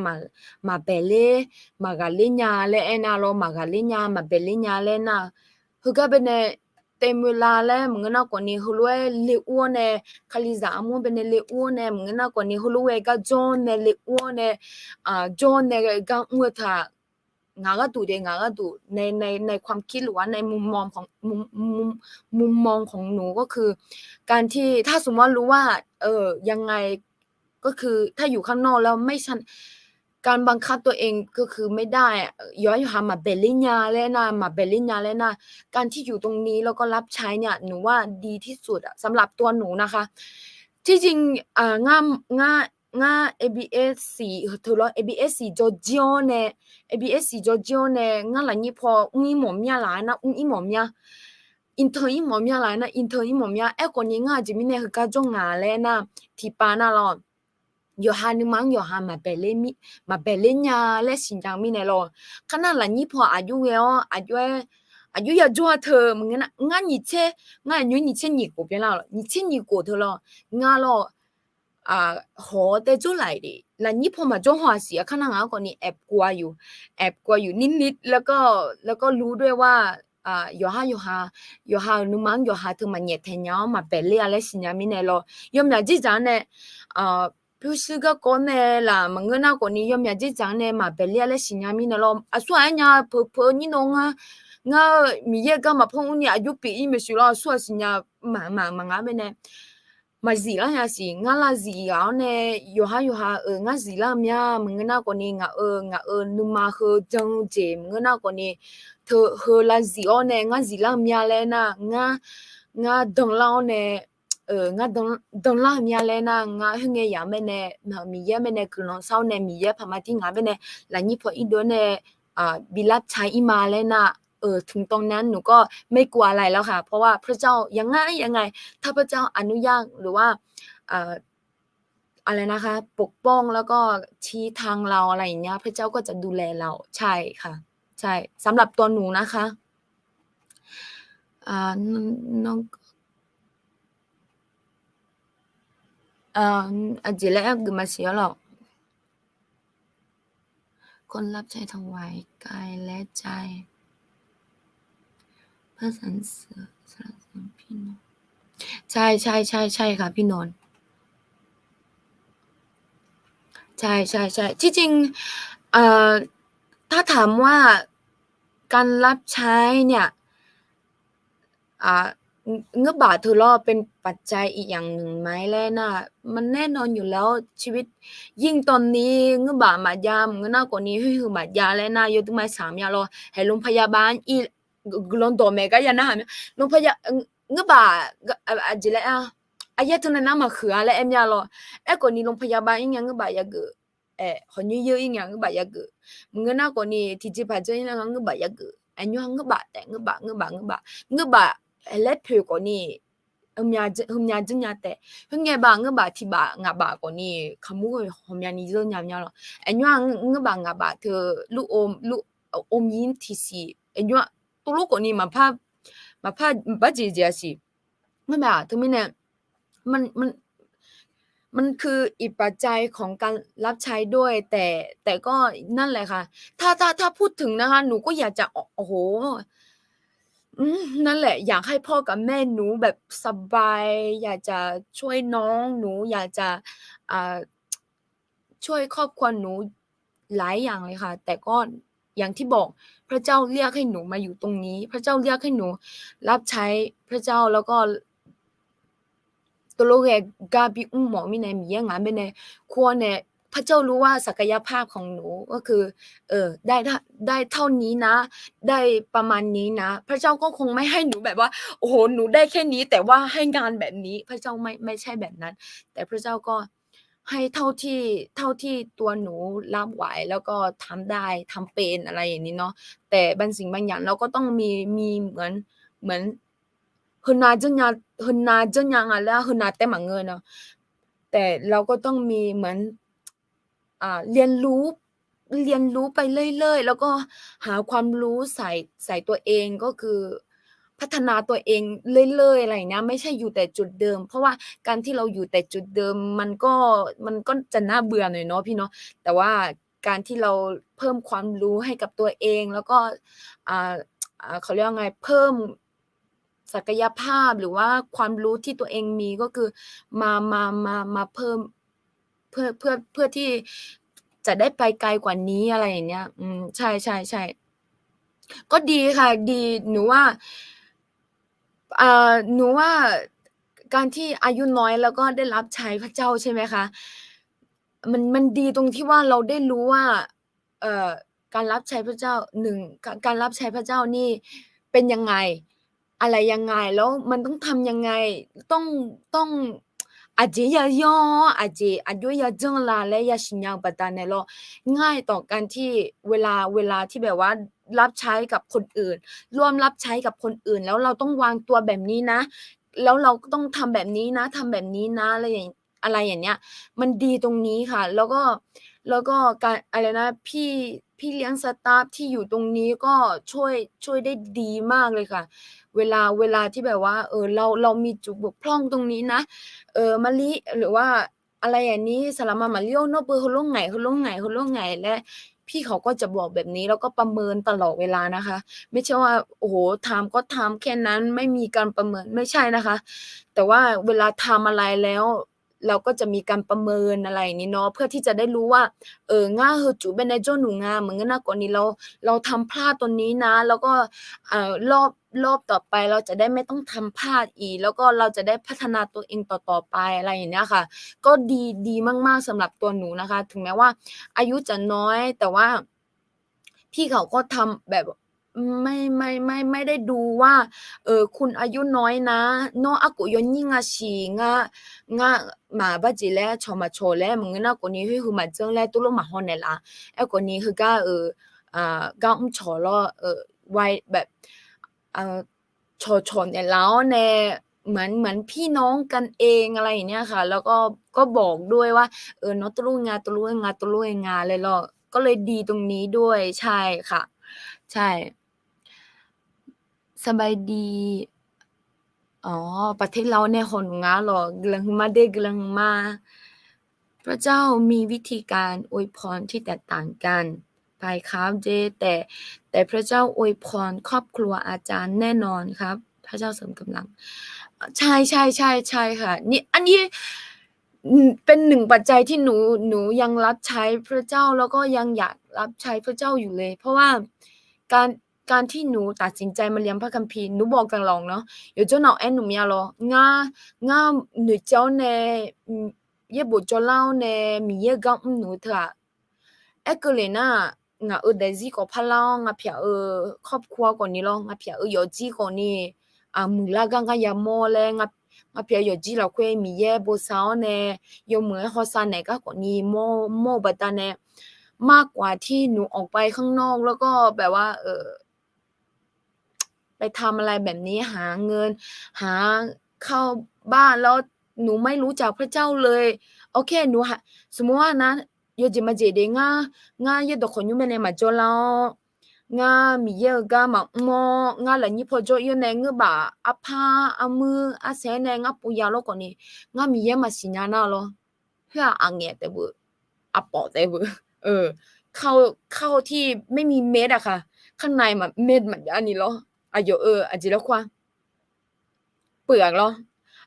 maqbaeq ler, maqghaq ler nya laer aernar lawr, maqghaq ler nya, maqbaeq ler nya laer nar, heugar baenae เต็มเวลา laer maqngeur nar khawf ni, heulof-aer le ur-awr nae, Kalizaq armur-anr baenae le ur-awr nae maqngeur nar khawf ni, heulof-aer gar jawr nae le ur-awr nae, jawr nae gar mr-eu taq, ngaq gharduq de, ngaq gharduq nae, nae, nae ความคิด lof-aer nae มุมมองของหนูก็คือ การที่ ถ้าสมมุติว่ารู้ว่า ยังไง ก็คือ ถ้าอยู่ข้างนอกแล้วไม่ชัน การบังคับตัวเองก็คือไม่ได้ yawqha yawqha maqbaeq ler nya laer nar, maqbaeq ler nya laer nar, การที่อยู่ตรงนี้แล้วก็รับใช้เนี่ย หนูว่าดีที่สุดอะ สำหรับตัวหนูนะคะ ที่จริง ngar ngar ngar ABS siq teu lawr, ABS siq jawrjir-awr nae, ABS siq jawrjir-awr nae ngar lafnyir paw mr ir mawf mya laf nar mr ir mawf mya, intern ir mawf mya laf nar intern ir mawf mya. Aerkhawf ni ngar aqjeq mirnae heugar jawr ngaq laer nar, tiqpav nar lawr, yawqha nuima-anr yawqha maqbaeq ler mir, maqbaeq ler nya laer siqnya mirnae lawr. Kar nar lafnyir paw aqjox ghae-awr aqjox-aer, aqjox yajawr-a teu maqngeur nar, ngar nyiq tser, ngar aqnymr nyiq tser nyiq khof byanlar lawr, nyiq tser nyiq khof teu lawr, ngar lawr หอ tae jawr laf-iq de, lafnyir paw maqjawr haw-aq siq-a. Kar nar ngaq-anr khawf ni แอบกลัวอยู่ แอบกลัวอยู่นิดๆ แล้วก็ แล้วก็รู้ด้วยว่า yawqha yawqha, yawqha-euq nuima-anr yawqha teu maqnyaef taeq nya-awr maqbaeq ler-a laer siqnya mirnae lawr, yawmyaq dzerdzaq-anr nae pyurshuir garkawv nae laf maqngeur nar khawf ni yawmyaq dzerdzaq-anr nae maqbaeq ler-a laer siqnya mirnae lawr. Aqsur-aq aernya peuq peuq nyir nawr ngar, ngar-eu Miqyaer-eu gar maqpar mr ni aqjox pyeuf ir maeqshi lawr, aqsur-aq siqnya maqmaq maqnga mirnae maqzif lar nya siq. Ngar lavzif ghaq-awr nae yawqha yawqha-euq ngar zif lar mya maqngeur nar khawf ni ngaq-euq, ngaq-euq nuima heu jan-eu jeq maqngeur nar khawf ni teu heu lavzif-awr nae ngar zif lar mya laer nar, ngar, ngar danlar-awr nae, ngar danlar mya laer nar, ngar khoerngae yaq-anr bae nae, Miqyaer-anr bae nae guiqlanq shar-awr nae Miqyaer paqma dir ngaq-anr bae nae lafnyir paw irdov-awr nae bi รับใช้ ir ma laer nar, ถึงตอนนั้นหนูก็ไม่กลัวอะไรแล้วค่ะ เพราะว่าพระเจ้ายังไงยังไง ถ้าพระเจ้าอนุญาตหรือว่า อะไรนะคะ ปกป้องแล้วก็ชี้ทางเราอะไรอย่างเงี้ย พระเจ้าก็จะดูแลเรา ใช่ค่ะ ใช่ สำหรับตัวหนูนะคะ น้อง เอ่อ อาจจะแล้วคือมาเสียหรอก คนรับใช้ถวายกายและใจ เพื่อสรรเสริญสรรเสริญพี่น้อง ใช่ ใช่ ใช่ ใช่ค่ะพี่นนท์ ใช่ ใช่ ใช่ ที่จริง เอ่อ ถ้าถามว่าการรับใช้เนี่ย อ่า ง- งื้อบาทเธอรอดเป็นปัจจัยอีกอย่างหนึ่งไหมแล่วนะ มันแน่นอนอยู่แล้ว ชีวิต ยิ่งตอนนี้ ngeurbaq maqjav maqngeur nar khawf ni, khoer heu maqjav laer nar, yawduq ma saq mya lawr, haeq โรงพยาบาล ir, guiqlanq dawqmaeq gar ya narhaq mya, โรงพยา- ngeurbaq, aqjeq laer, aqyaer teunav nar maqhuiq-a laer aer mya lawr. Aerkhawf ni โรงพยาบาล ir nya ngeurbaq yageuf, hawq nyoer yeur ir nya ngeurbaq yageuf, maqngeur nar khawf ni tiqjeqpaq dzeur ir nar ngeurbaq yageuf, aqnymr-aq ngeurbaq taef ngeurbaq, ngeurbaq, ngeurbaq, ngeurbaq laer poeq khawf ni, heumya dzeur nya taef. Khoerngae baq ngeurbaq tiqbaf ngaqbaf khawf ni, kaqmur hawmya ni dzeur nya mya lawr. Aqnymr-aq ngeurbaq ngaqbaf teu lur, lur, อมยิ้ม tiqsiq, aqnymr-aq tov lor khawf ni maqpar, maqpar barjeq jeq-a siq. Ngeurbaq teumirnae มัน มัน มันคืออีกปัจจัยของการรับใช้ด้วย แต่ แต่ก็นั่นแหละค่ะ ถ้า ถ้า ถ้าพูดถึงนะคะ หนูก็อยากจะ โอ้โห นั่นแหละ อยากให้พ่อกับแม่หนูแบบสบาย อยากจะช่วยน้องหนู อยากจะ อ่า ช่วยครอบครัวหนูหลายอย่างเลยค่ะ แต่ก็อย่างที่บอก พระเจ้าเรียกให้หนูมาอยู่ตรงนี้ พระเจ้าเรียกให้หนูรับใช้พระเจ้า แล้วก็ tov lof ghae gar bi mr mawf mirnae, Miqyaer ngaq-anr baenae kur-awr nae, พระเจ้ารู้ว่าศักยภาพของหนูก็คือ เออ ได้ ได้เท่านี้นะ ได้ประมาณนี้นะ พระเจ้าก็คงไม่ให้หนูแบบว่า โอ้โห หนูได้แค่นี้ แต่ว่าให้งานแบบนี้ พระเจ้าไม่ ไม่ใช่แบบนั้น แต่พระเจ้าก็ให้เท่าที่ เท่าที่ตัวหนูรับไหว แล้วก็ทำได้ ทำเป็น อะไรอย่างนี้เนาะ แต่บางสิ่งบางอย่างเราก็ต้องมี มีเหมือน เหมือน heunav dzeur nya, heunav dzeur nya nga laer, heunav taef maqngeur nar. แต่เราก็ต้องมีเหมือน เรียนรู้ เรียนรู้ไปเรื่อยๆ แล้วก็หาความรู้ใส่ ใส่ตัวเอง ก็คือพัฒนาตัวเองเรื่อยๆ อะไรอย่างเงี้ย ไม่ใช่อยู่แต่จุดเดิม เพราะว่าการที่เราอยู่แต่จุดเดิม มันก็ มันก็จะน่าเบื่อหน่อยเนาะพี่เนาะ แต่ว่าการที่เราเพิ่มความรู้ให้กับตัวเอง แล้วก็ อ่า อ่า เขาเรียกว่าไง เพิ่ม ศักยภาพ หรือว่าความรู้ที่ตัวเองมี ก็คือมา มา มา มาเพิ่ม เพื่อ เพื่อ เพื่อที่จะได้ไปไกลกว่านี้ อะไรอย่างเงี้ย อืม ใช่ ใช่ ใช่ ก็ดีค่ะ ดี หนูว่า เอ่อ หนูว่าการที่อายุน้อยแล้วก็ได้รับใช้พระเจ้าใช่ไหมคะ มันมันดีตรงที่ว่าเราได้รู้ว่า เอ่อ การรับใช้พระเจ้า หนึ่ง การรับใช้พระเจ้านี่เป็นยังไง อะไรยังไง แล้วมันต้องทำยังไง ต้อง ต้อง aqjeq ya yawr, aqjeq aqjox ya janr la laer ya siqnya-eu baqdanae lawr, ง่ายต่อการที่เวลา เวลาที่แบบว่า รับใช้กับคนอื่น ร่วมรับใช้กับคนอื่น แล้วเราต้องวางตัวแบบนี้นะ แล้วเราก็ต้องทำแบบนี้นะ ทำแบบนี้นะ อะไรอย่าง อะไรอย่างเนี้ย มันดีตรงนี้ค่ะ แล้วก็ แล้วก็การ อะไรนะ พี่ พี่เลี้ยงสตาฟที่อยู่ตรงนี้ก็ช่วย ช่วยได้ดีมากเลยค่ะ เวลา เวลาที่แบบว่า เออ เรา เรามีจุดบกพร่องตรงนี้นะ เออ มะลิ หรือว่า อะไรอย่างนี้ สำหรับมาม่าเลี้ยวเนอะ เบอร์ เขาลงไง เขาลงไง เขาลงไง และพี่เขาก็จะบอกแบบนี้ แล้วก็ประเมินตลอดเวลานะคะ ไม่ใช่ว่า โอ้โห ทำก็ทำแค่นั้น ไม่มีการประเมิน ไม่ใช่นะคะ แต่ว่าเวลาทำอะไรแล้ว เราก็จะมีการประเมินอะไรอย่างนี้เนาะ เพื่อที่จะได้รู้ว่า เออ ngar heu tsuf bae nae jawrluf nga, maqngeur nar khawfni เรา เราทำพลาดตรงนี้นะ แล้วก็ เอ่อ รอบ รอบต่อไปเราจะได้ไม่ต้องทำพลาดอีก แล้วก็เราจะได้พัฒนาตัวเองต่อๆไป อะไรอย่างเนี้ยค่ะ ก็ดี ดีมากๆ สำหรับตัวหนูนะคะ ถึงแม้ว่าอายุจะน้อย แต่ว่า พี่เขาก็ทำแบบ ไม่ ไม่ ไม่ ไม่ได้ดูว่า เออ คุณอายุน้อยนะ nawr arkhof yawnyir nga siq nga, ngar maqbar jeq laer cawq maqcawq laer maqngeur nar khawfni, khoer heu maqjanr laer tov lof maqhaw naeqlaf. Aerkhawfni heugar-euq gar mrcawq lawr, แบบ cawqcawq naeqlaf-awr nae เหมือน เหมือนพี่น้องกันเอง อะไรอย่างเนี้ยค่ะ แล้วก็ ก็บอกด้วยว่า เออ nawr tov lof nga, tov lof nga, tov lof nga laer lawr, ก็เลยดีตรงนี้ด้วย ใช่ค่ะ ใช่ สบายดี อ๋อ ประเทศเราเนี่ย hawq nmq nga lawq, guiqlanq hmq ma de, guiqlanq hmq ma. พระเจ้ามีวิธีการอวยพรที่แตกต่างกันไปครับเจ แต่ แต่พระเจ้าอวยพรครอบครัวอาจารย์แน่นอนครับ พระเจ้าเสริมกำลัง ใช่ ใช่ ใช่ ใช่ค่ะ นี่ อันนี้ เป็นหนึ่งปัจจัยที่หนู หนูยังรับใช้พระเจ้า แล้วก็ยังอยากรับใช้พระเจ้าอยู่เลย เพราะว่าการ การที่หนูตัดสินใจมาเรียนพระคัมภีร์ หนูบอกตลอดเนาะ yawqjawr nawq-aer nmq mya lawr, ngar, ngar noeqtsaev-awr nae, yaerbof jawrlar-awr nae Miqyaer-euq gar mr nmr teu-aq, aerkeuv le nar, ngaq-euq daefzir khawf parlar-awr, ngaq pyaq-euq ครอบครัว khawfni lawr, ngaq pyaq-euq yawfjir khawfni muiqlar gar ngar yamawr laer, ngaq pyaq yawfjir lafkhoer Miqyaer bosav-awr nae, yawmuiq-aer hawsav naeq gar khawfni mawr-eu baqdanae, มากกว่าที่หนูออกไปข้างนอก แล้วก็แบบว่า ไปทำอะไรแบบนี้ หาเงิน หาข้าวบ้าน แล้วหนูไม่รู้จักพระเจ้าเลย โอเค หนู สมมติว่านะ yawjeq majeq de ngar, ngar yaerdawq khawqnymr mae nae maqjawrlar-awr, ngar Miqyaer-euq gar maqmr-awr, ngar lafnyir paw jawr-ir-awr nae ngeur baf arpar armuir arsaer nae ngar pov ya lawr khawfni, ngar Miqyaer maqsiq nya nar lawr. Khoer-aq, aqngaeq taef beu, aqpawf taef beu, ข้าว ที่ไม่มีเม็ดอะค่ะ ข้างในมันเม็ดมันจะอันนี้เหรอ aqyawf-euq aqjeq laer khoer-a, peuq-aq lawr,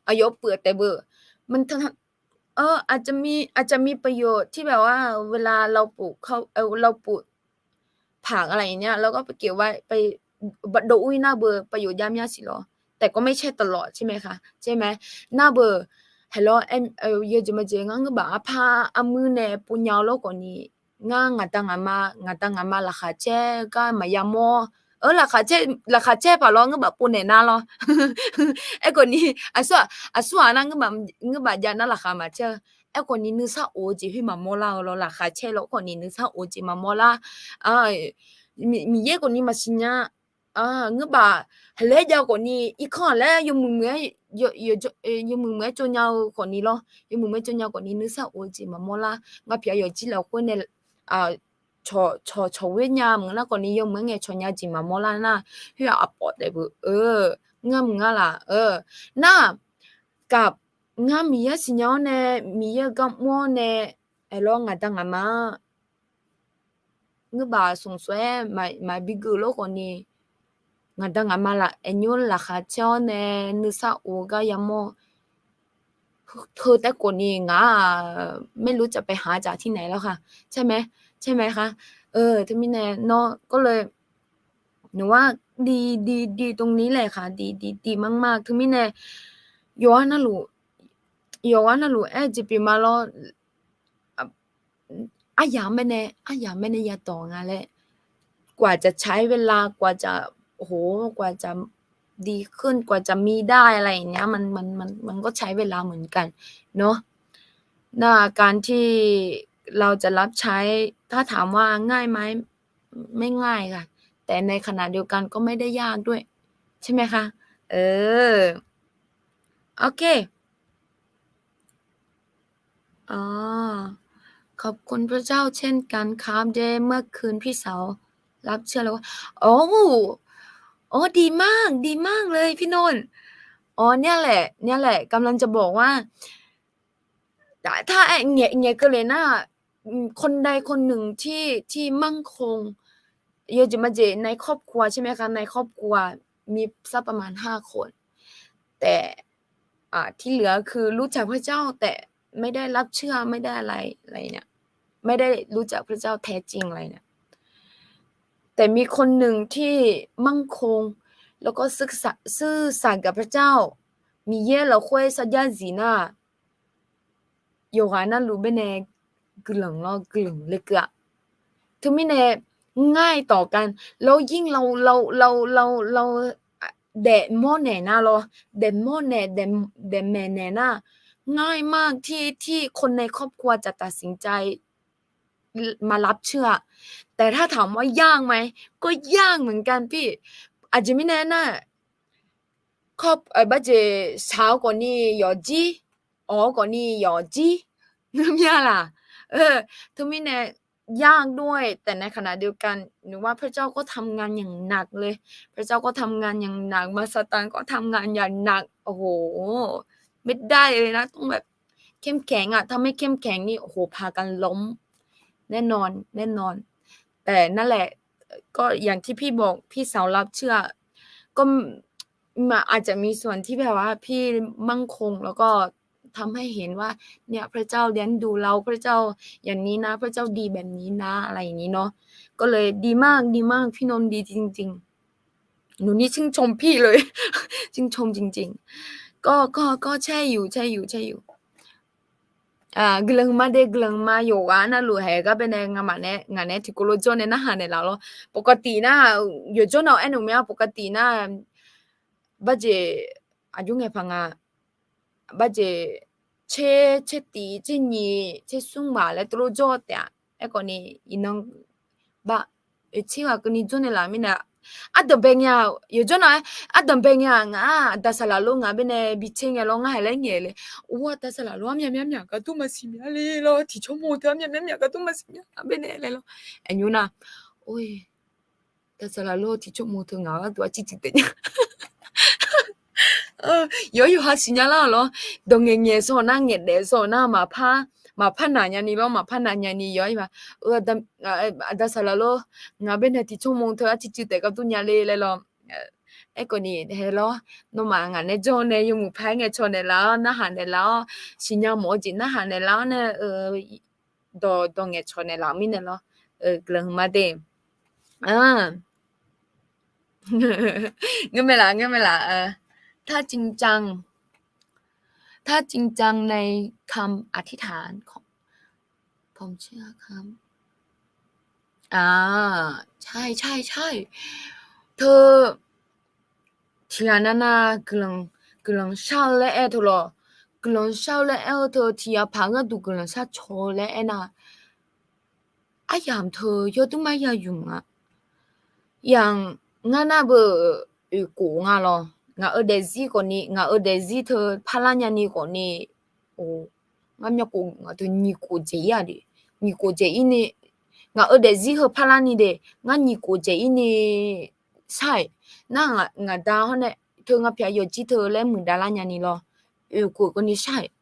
aqyawf peuq taef beu, มัน เออ อาจจะมี อาจจะมีประโยชน์ที่แบบว่า เวลาเราปลูกข้าว เอ่อ เราปลูกผักอะไรอย่างเงี้ย เราก็ไปเก็บไว้ ไปดองไว้หน้าเบอร์ ประโยชน์ย่อมย่อมสิเหรอ แต่ก็ไม่ใช่ตลอดใช่ไหมคะ ใช่ไหม nar beu, haeq lawr, yawjeq majeq ngar ngeur baf arpar armuir nae pov nya-eu lawr khawfni, ngar ngaq da ngaq ma, ngaq da ngaq ma laqkhaq caer gar maqya mawr, laqkhaq caer paq lawr ngeur baf pov naeq nar lawr. Aerkhawfni, aqsur-aq, aqsur-aq nar ngeur baf jav nar laqkhaq maqcaer-eu. Aerkhawfni nuisar of-eu jeq khoer maqmawr lar-eu lawr, laqkhaq caer lawr khawfni nuisar of-eu jeq maqmawr lar. Miqyaer khawfni maqsiq nya. Ngeur baf, haeq laer jav khawfni, irkanr-aq laer yawmuiq muiq-aer, yawmuiq muiq-aer tsov nya-eu khawfni lawr, yawmuiq muiq-aer tsov nya khawfni nuisar of-eu jeq maqmawr lar. Ngaq pyaq yawfjir lafkhoer nae cawq cawq cawq ghoer nya maqngeur nar khawfni, yawmuiq-aer ngaeqcawq nya jeq maqmawr lar nar, khoer-aq aqpawf taef beu, ngar mq ngar laf, nar, gaq, ngar Miqyaer siqnya-awr nae, Miqyaer-eu gar mr-awr nae, aerlawr ngaq da ngaq ma ngeur baf smq smq-aer maqbi geuf lawr khawfni, ngaq da ngaq ma laf aernymr laqkhaq caer-awr nae nuisar of-eu gar yamawr-eu, heu taef khawfni ngaq-aq, ไม่รู้จะไปหาจากที่ไหนแล้วค่ะ ใช่ไหม ใช่ไหมคะ teumirnae nawr gawrle, หนูว่าดี ดี ดีตรงนี้แหละค่ะ ดี ดี ดีมากๆ teumirnae yawqha navluf, yawqha navluf aer-eu jeq pyeuf ma lawr, aryamq baenae, aryamq baenae yadawq nga laer, กว่าจะใช้เวลา กว่าจะ โอ้โห กว่าจะดีขึ้น กว่าจะมีได้อะไรอย่างเงี้ย มัน มัน มัน มันก็ใช้เวลาเหมือนกันเนาะ นะ การที่เราจะรับใช้ ถ้าถามว่าง่ายไหม ไม่ง่ายค่ะ แต่ในขณะเดียวกันก็ไม่ได้ยากด้วย ใช่ไหมคะ เออ โอเค อ๋อ ขอบคุณพระเจ้าเช่นกันครับ เมื่อคืนพี่สาวรับเชื่อแล้วว่า โอ้ โอ้ ดีมาก ดีมากเลยพี่นนท์ อ๋อ เนี่ยแหละ เนี่ยแหละ กำลังจะบอกว่า ถ้า ถ้าแอะ แงะ แงะเกเรนะ อืม คนใดคนหนึ่งที่ ที่มั่นคง เยอะจิมาเจ ในครอบครัวใช่ไหมคะ ในครอบครัวมีสักประมาณห้าคน แต่ อ่า ที่เหลือคือรู้จักพระเจ้าแต่ไม่ได้รับเชื่อ ไม่ได้อะไร อะไรเนี่ย ไม่ได้รู้จักพระเจ้าแท้จริงอะไรเนี่ย แต่มีคนหนึ่งที่มั่นคง แล้วก็ซื่อสัตย์ ซื่อสัตย์กับพระเจ้า Miqyaer lafkhoer sarjax zif nar, yawqghaq navluf baenae guiqlanq lawr guiqlanq lekeuv-aq. Teumirnae ง่ายต่อกัน แล้วยิ่งเรา เรา เรา เรา เรา daefmawr naeq nar lawr, daefmawr naeq, daefmaeq naeq nar, ง่ายมากที่ ที่คนในครอบครัวจะตัดสินใจ มารับเชื่อ แต่ถ้าถามว่ายากไหม ก็ยากเหมือนกันพี่ Aqjeq mirnae nar, ครอบ เอ่อ barjeq shaq-eu khawfni yawqjir, awq-eu khawfni yawqjir, ngeur mya laq. เออ teumirnae ยากด้วย แต่ในขณะเดียวกัน หนูว่าพระเจ้าก็ทำงานอย่างหนักเลย พระเจ้าก็ทำงานอย่างหนัก มารซาตานก็ทำงานอย่างหนัก โอ้โห ไม่ได้เลยนะ ต้องแบบเข้มแข็งอะ ถ้าไม่เข้มแข็งนี่ โอ้โห พากันล้ม แน่นอน แน่นอน แต่นั่นแหละ ก็อย่างที่พี่บอก พี่สาวรับเชื่อ ก็ มันอาจจะมีส่วนที่แบบว่าพี่มั่นคง แล้วก็ทำให้เห็นว่า เนี่ย พระเจ้าเลี้ยงดูเรา พระเจ้าอย่างนี้นะ พระเจ้าดีแบบนี้นะ อะไรอย่างนี้เนาะ ก็เลยดีมาก ดีมาก พี่นนท์ดีจริงๆ หนูนี่ชื่นชมพี่เลย ชื่นชมจริงๆ ก็ ก็ ก็ใช่อยู่ ใช่อยู่ ใช่อยู่ Guiqlanq ma de, guiqlanq ma. Yawqghaq navluf haeq gar baenae ngamaf nae, ngaq nae tiqkawv lof jawr nae narhaq naeqlaf lawr. ปกติ nar, yawqjawr nav-aer naeq mya ปกติ nar, barjeq aqjox ngaeqpaq nga, barjeq tser, tser tiq, tser nyiq, tser smr maq laer tov lof jawr taef-a. Aerkhawfni iqnan bar, tser ghaq keuvni jawr naeqlaf mirnae, ardanqbae ngae-aq, yawqjawr nav-aer ardanqbae ngae-aq, ngaq-aq, aqda saqlaq lor ngaq baenae bi tser ngae lawr, ngar haiq laer ngaeq le. Or, aqda saqlaq lor armyaq myamyaq gar dur maqsiq mya le lawr, tiqcawr mawr teu armyaq myamyaq gar dur maqsiq mya baenae le lawr. Aqnymr nar, or, aqda saqlaq lor tiqcawr mawr teu ngaq gharduq arciv civ taef nya. Yawqhar yawqha siqnya lar-awq lawr. Dawq ngaeqngaeq sawq nar, ngaeqdaef sawq nar, maqpar, maqpar naq nyani lawr, maqpar naq nyani yawqhar-ir ma. Aqda saqlaq lor, ngaq baenae tiqcawr mawr teu arciv civ taef gar dur nya le laer lawr. Aerkhawfni hae lawr, nawmaf ngaq nae jawr nae yawmuiq paq-aer ngaeqcawq naeqlaf-awr, narhaq naeqlaf-awr, siqnya mawf-eu jeq narhaq naeqlaf-awr nae, dawq, dawq ngaeqcawq naeqlaf-euq mirnae lawr. Guiqlanq ma de. Ngeur mae laf, ngeur mae laf. ถ้าจริงจัง ถ้าจริงจังในคำอธิษฐานของ ผมเชื่อครับ ใช่ ใช่ ใช่ teu tiqghaq navnav guiqlanq shar-eu laer aer-eu teu lawr, guiqlanq shar-eu laer aer-eu teu tiqghaq paq gharduq guiqlanq shar caw-eu laer aernar, aryamq teu yawdur mar ya yumq-a. Yamq ngar nar beu oeqkof nga lawr, ngaq-euq daefzir khawfni, ngaq-euq daefzir teu parlar nyani khawfni, ngar myavkhof ngaq teu nyiq khof dzaeq-ir-a de, nyiq khof dzaeq-ir ni, ngaq-euq daefzir heu parlar ni de, ngar nyiq khof dzaeq-ir ni shar-iq. Nar ngaq da hawr nae teu ngar pyaq yawqjir teu laer muiqdav lar nyani lawr, oeqkof keuvni shar-iq.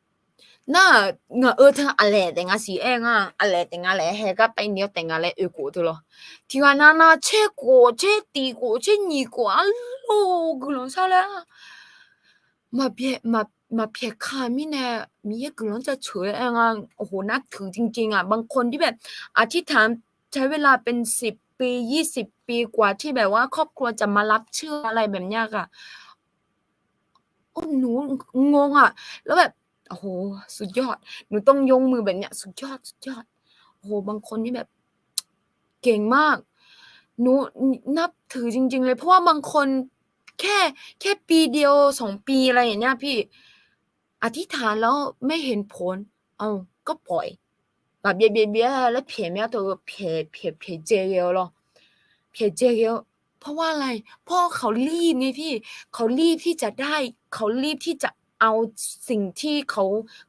Nar ngaq-euq teu aqlaeq taef nga siq aer nga, aqlaeq taef nga laer hae gar paev ni-awr taef nga laer oeqkof teu lawr. Tiqghaq navnav tser khof, tser tiq khof, tser nyiq khof arlawr guiqlanq shar laer maqpyaeq ka mirnae, Miqyaer guiqlanq jaceuq-aer aer nga. โอ้โห นับถือจริงๆ อ่ะ บางคนที่แบบ อธิษฐานใช้เวลาเป็นสิบปี ยี่สิบปี กว่าที่แบบว่าครอบครัวจะมารับเชื่ออะไรแบบเนี้ยค่ะ โอ้ หนูงงอะ แล้วแบบ โอ้โห สุดยอด หนูต้องยกมือแบบเนี้ย สุดยอด สุดยอด โห บางคนนี่แบบ เก่งมาก หนูนับถือจริงๆเลย เพราะว่าบางคนแค่ แค่ปีเดียวสองปีอะไรอย่างเงี้ยพี่ อธิษฐานแล้วไม่เห็นผล เอ้า ก็ปล่อย แบบเบียดเบียดเบียดแล้วเพียแม้ตัวเพียเพียเพียเจเกลลอเพียเจเกล เพราะว่าอะไร เพราะเขารีบไงพี่ เขารีบที่จะได้ เขารีบที่จะเอาสิ่งที่เขา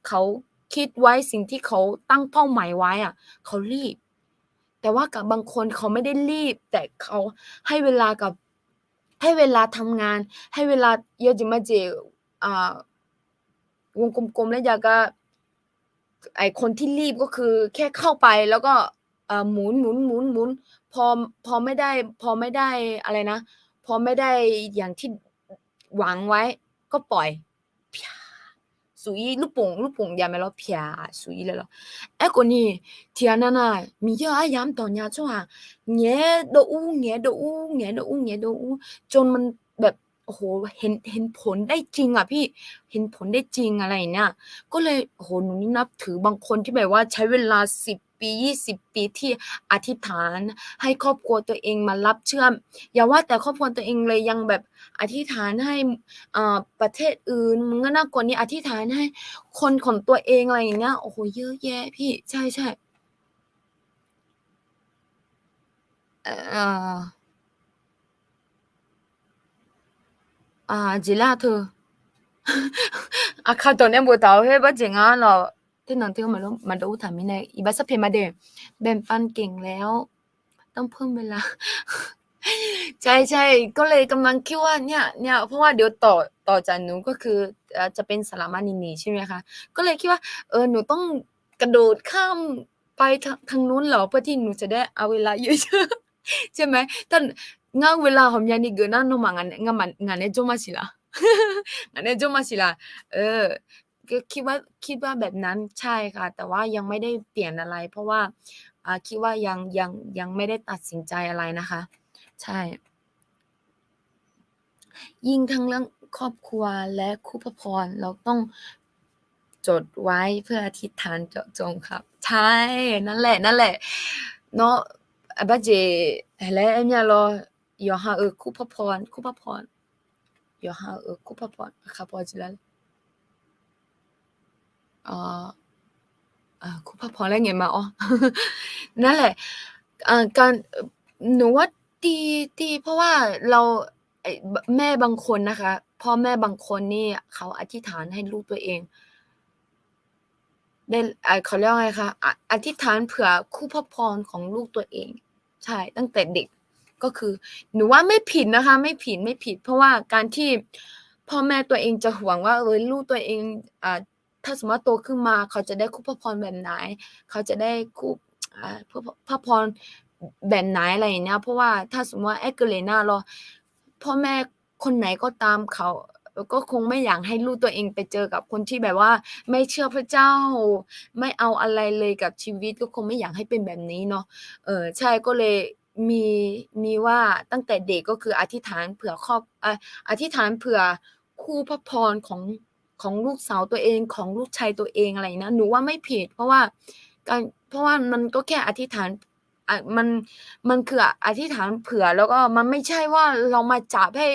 เขาคิดไว้ สิ่งที่เขาตั้งเป้าหมายไว้อะ เขารีบ แต่ว่ากับบางคนเขาไม่ได้รีบ แต่เขาให้เวลากับ ให้เวลาทำงาน ให้เวลา เยอะจิมาเจ อ่า วงกลมๆ แล้วอยากจะ ไอ้คนที่รีบก็คือแค่เข้าไปแล้วก็ เอ่อ หมุนหมุนหมุนหมุน พอ พอไม่ได้ พอไม่ได้อะไรนะ พอไม่ได้อย่างที่หวังไว้ ก็ปล่อย ဖြာ suq-ir ลูกโป่ง ลูกโป่ง ya mae lawr, ဖြာ suq-ir laer lawr. Aerkhawf ni, tiqghaq navnav Miqyaer-euq aryamq dawq nya tsawrhaq ngaeq-aer dov ur, ngaeq-aer dov ur, ngaeq-aer dov ur, ngaeq-aer dov ur, จนมันแบบ โอ้โห เห็น เห็นผลได้จริงอะพี่ เห็นผลได้จริงอะไรอย่างเงี้ย ก็เลย โอ้โห หนูนี่นับถือบางคนที่แบบว่าใช้เวลาสิบปี ยี่สิบปี ที่อธิษฐานให้ครอบครัวตัวเองมารับเชื่อ อย่าว่าแต่ครอบครัวตัวเองเลย ยังแบบอธิษฐานให้ เอ่อ ประเทศอื่น มึงก็น่ากลัวนี่ อธิษฐานให้คนของตัวเองอะไรอย่างเงี้ย โอ้โห เยอะแยะพี่ ใช่ใช่ เอ่อ อ่า jeq lar teu. Aqkaq dawq nae boftaq-eu her barjeq nga lawq. Ternanq teu maqdov ur taq mirnae iqbax sarpyaeq ma de. แบ่งปันเก่งแล้ว ต้องเพิ่มเวลา ใช่ใช่ ก็เลยกำลังคิดว่าเนี่ย เนี่ย เพราะว่าเดี๋ยวต่อ ต่อจากหนูก็คือ เอ่อ จะเป็นสารมณีหนีใช่ไหมคะ ก็เลยคิดว่า เออ หนูต้องกระโดดข้ามไปทาง ทางนู้นเหรอ เพื่อที่หนูจะได้เอาเวลาเยอะๆ ใช่ไหม ถ้า ngar เวลา hawqmyani geuf nar nawmaf ngaq nae jawr ma siq laf. Ngaq nae jawr ma siq laf. เออ ก็คิดว่า คิดว่าแบบนั้น ใช่ค่ะ แต่ว่ายังไม่ได้เปลี่ยนอะไร เพราะว่า อ่า คิดว่ายัง ยัง ยังไม่ได้ตัดสินใจอะไรนะคะ ใช่ ยิ่งทั้งเรื่องครอบครัวและคู่พระพร เราต้องจดไว้เพื่ออธิษฐานเจาะจงครับ ใช่ นั่นแหละ นั่นแหละ เนาะ aqbax jeq laer aer mya lawr. Yawqha-euq คู่พระพร คู่พระพร yawqha-euq คู่พระพร aqkaq paw jeq lar คู่พระพร laer ngaeq ma-awr. Narlaeq, หนูว่าดี ดี เพราะว่าเรา แม่บางคนนะคะ พ่อแม่บางคนนี่เขาอธิษฐานให้ลูกตัวเอง ได้ เขาเรียกว่าไงคะ อ- อธิษฐานเผื่อคู่พระพรของลูกตัวเอง ใช่ ตั้งแต่เด็ก ก็คือ หนูว่าไม่ผิดนะคะ ไม่ผิด ไม่ผิด เพราะว่าการที่พ่อแม่ตัวเองจะห่วงว่า เออ ลูกตัวเอง อ่า ถ้าสมมติว่าโตขึ้นมา เขาจะได้คู่พระพรแบบไหน เขาจะได้คู่ อ่า พระ พระพรแบบไหน อะไรอย่างเงี้ย เพราะว่าถ้าสมมติว่า aer keuvle nar lawr, พ่อแม่คนไหนก็ตาม เขาก็คงไม่อยากให้ลูกตัวเองไปเจอกับคนที่แบบว่าไม่เชื่อพระเจ้า ไม่เอาอะไรเลยกับชีวิต ก็คงไม่อยากให้เป็นแบบนี้เนาะ เออ ใช่ ก็เลยมี มีว่าตั้งแต่เด็กก็คืออธิษฐานเผื่อครอบ เอ่อ อธิษฐานเผื่อคู่พระพรของ ของลูกสาวตัวเอง ของลูกชายตัวเอง อะไรอย่างเงี้ย หนูว่าไม่ผิด เพราะว่าการ เพราะว่ามันก็แค่อธิษฐาน อ่ะ มัน มันคืออธิษฐานเผื่อ แล้วก็มันไม่ใช่ว่าเรามาจับให้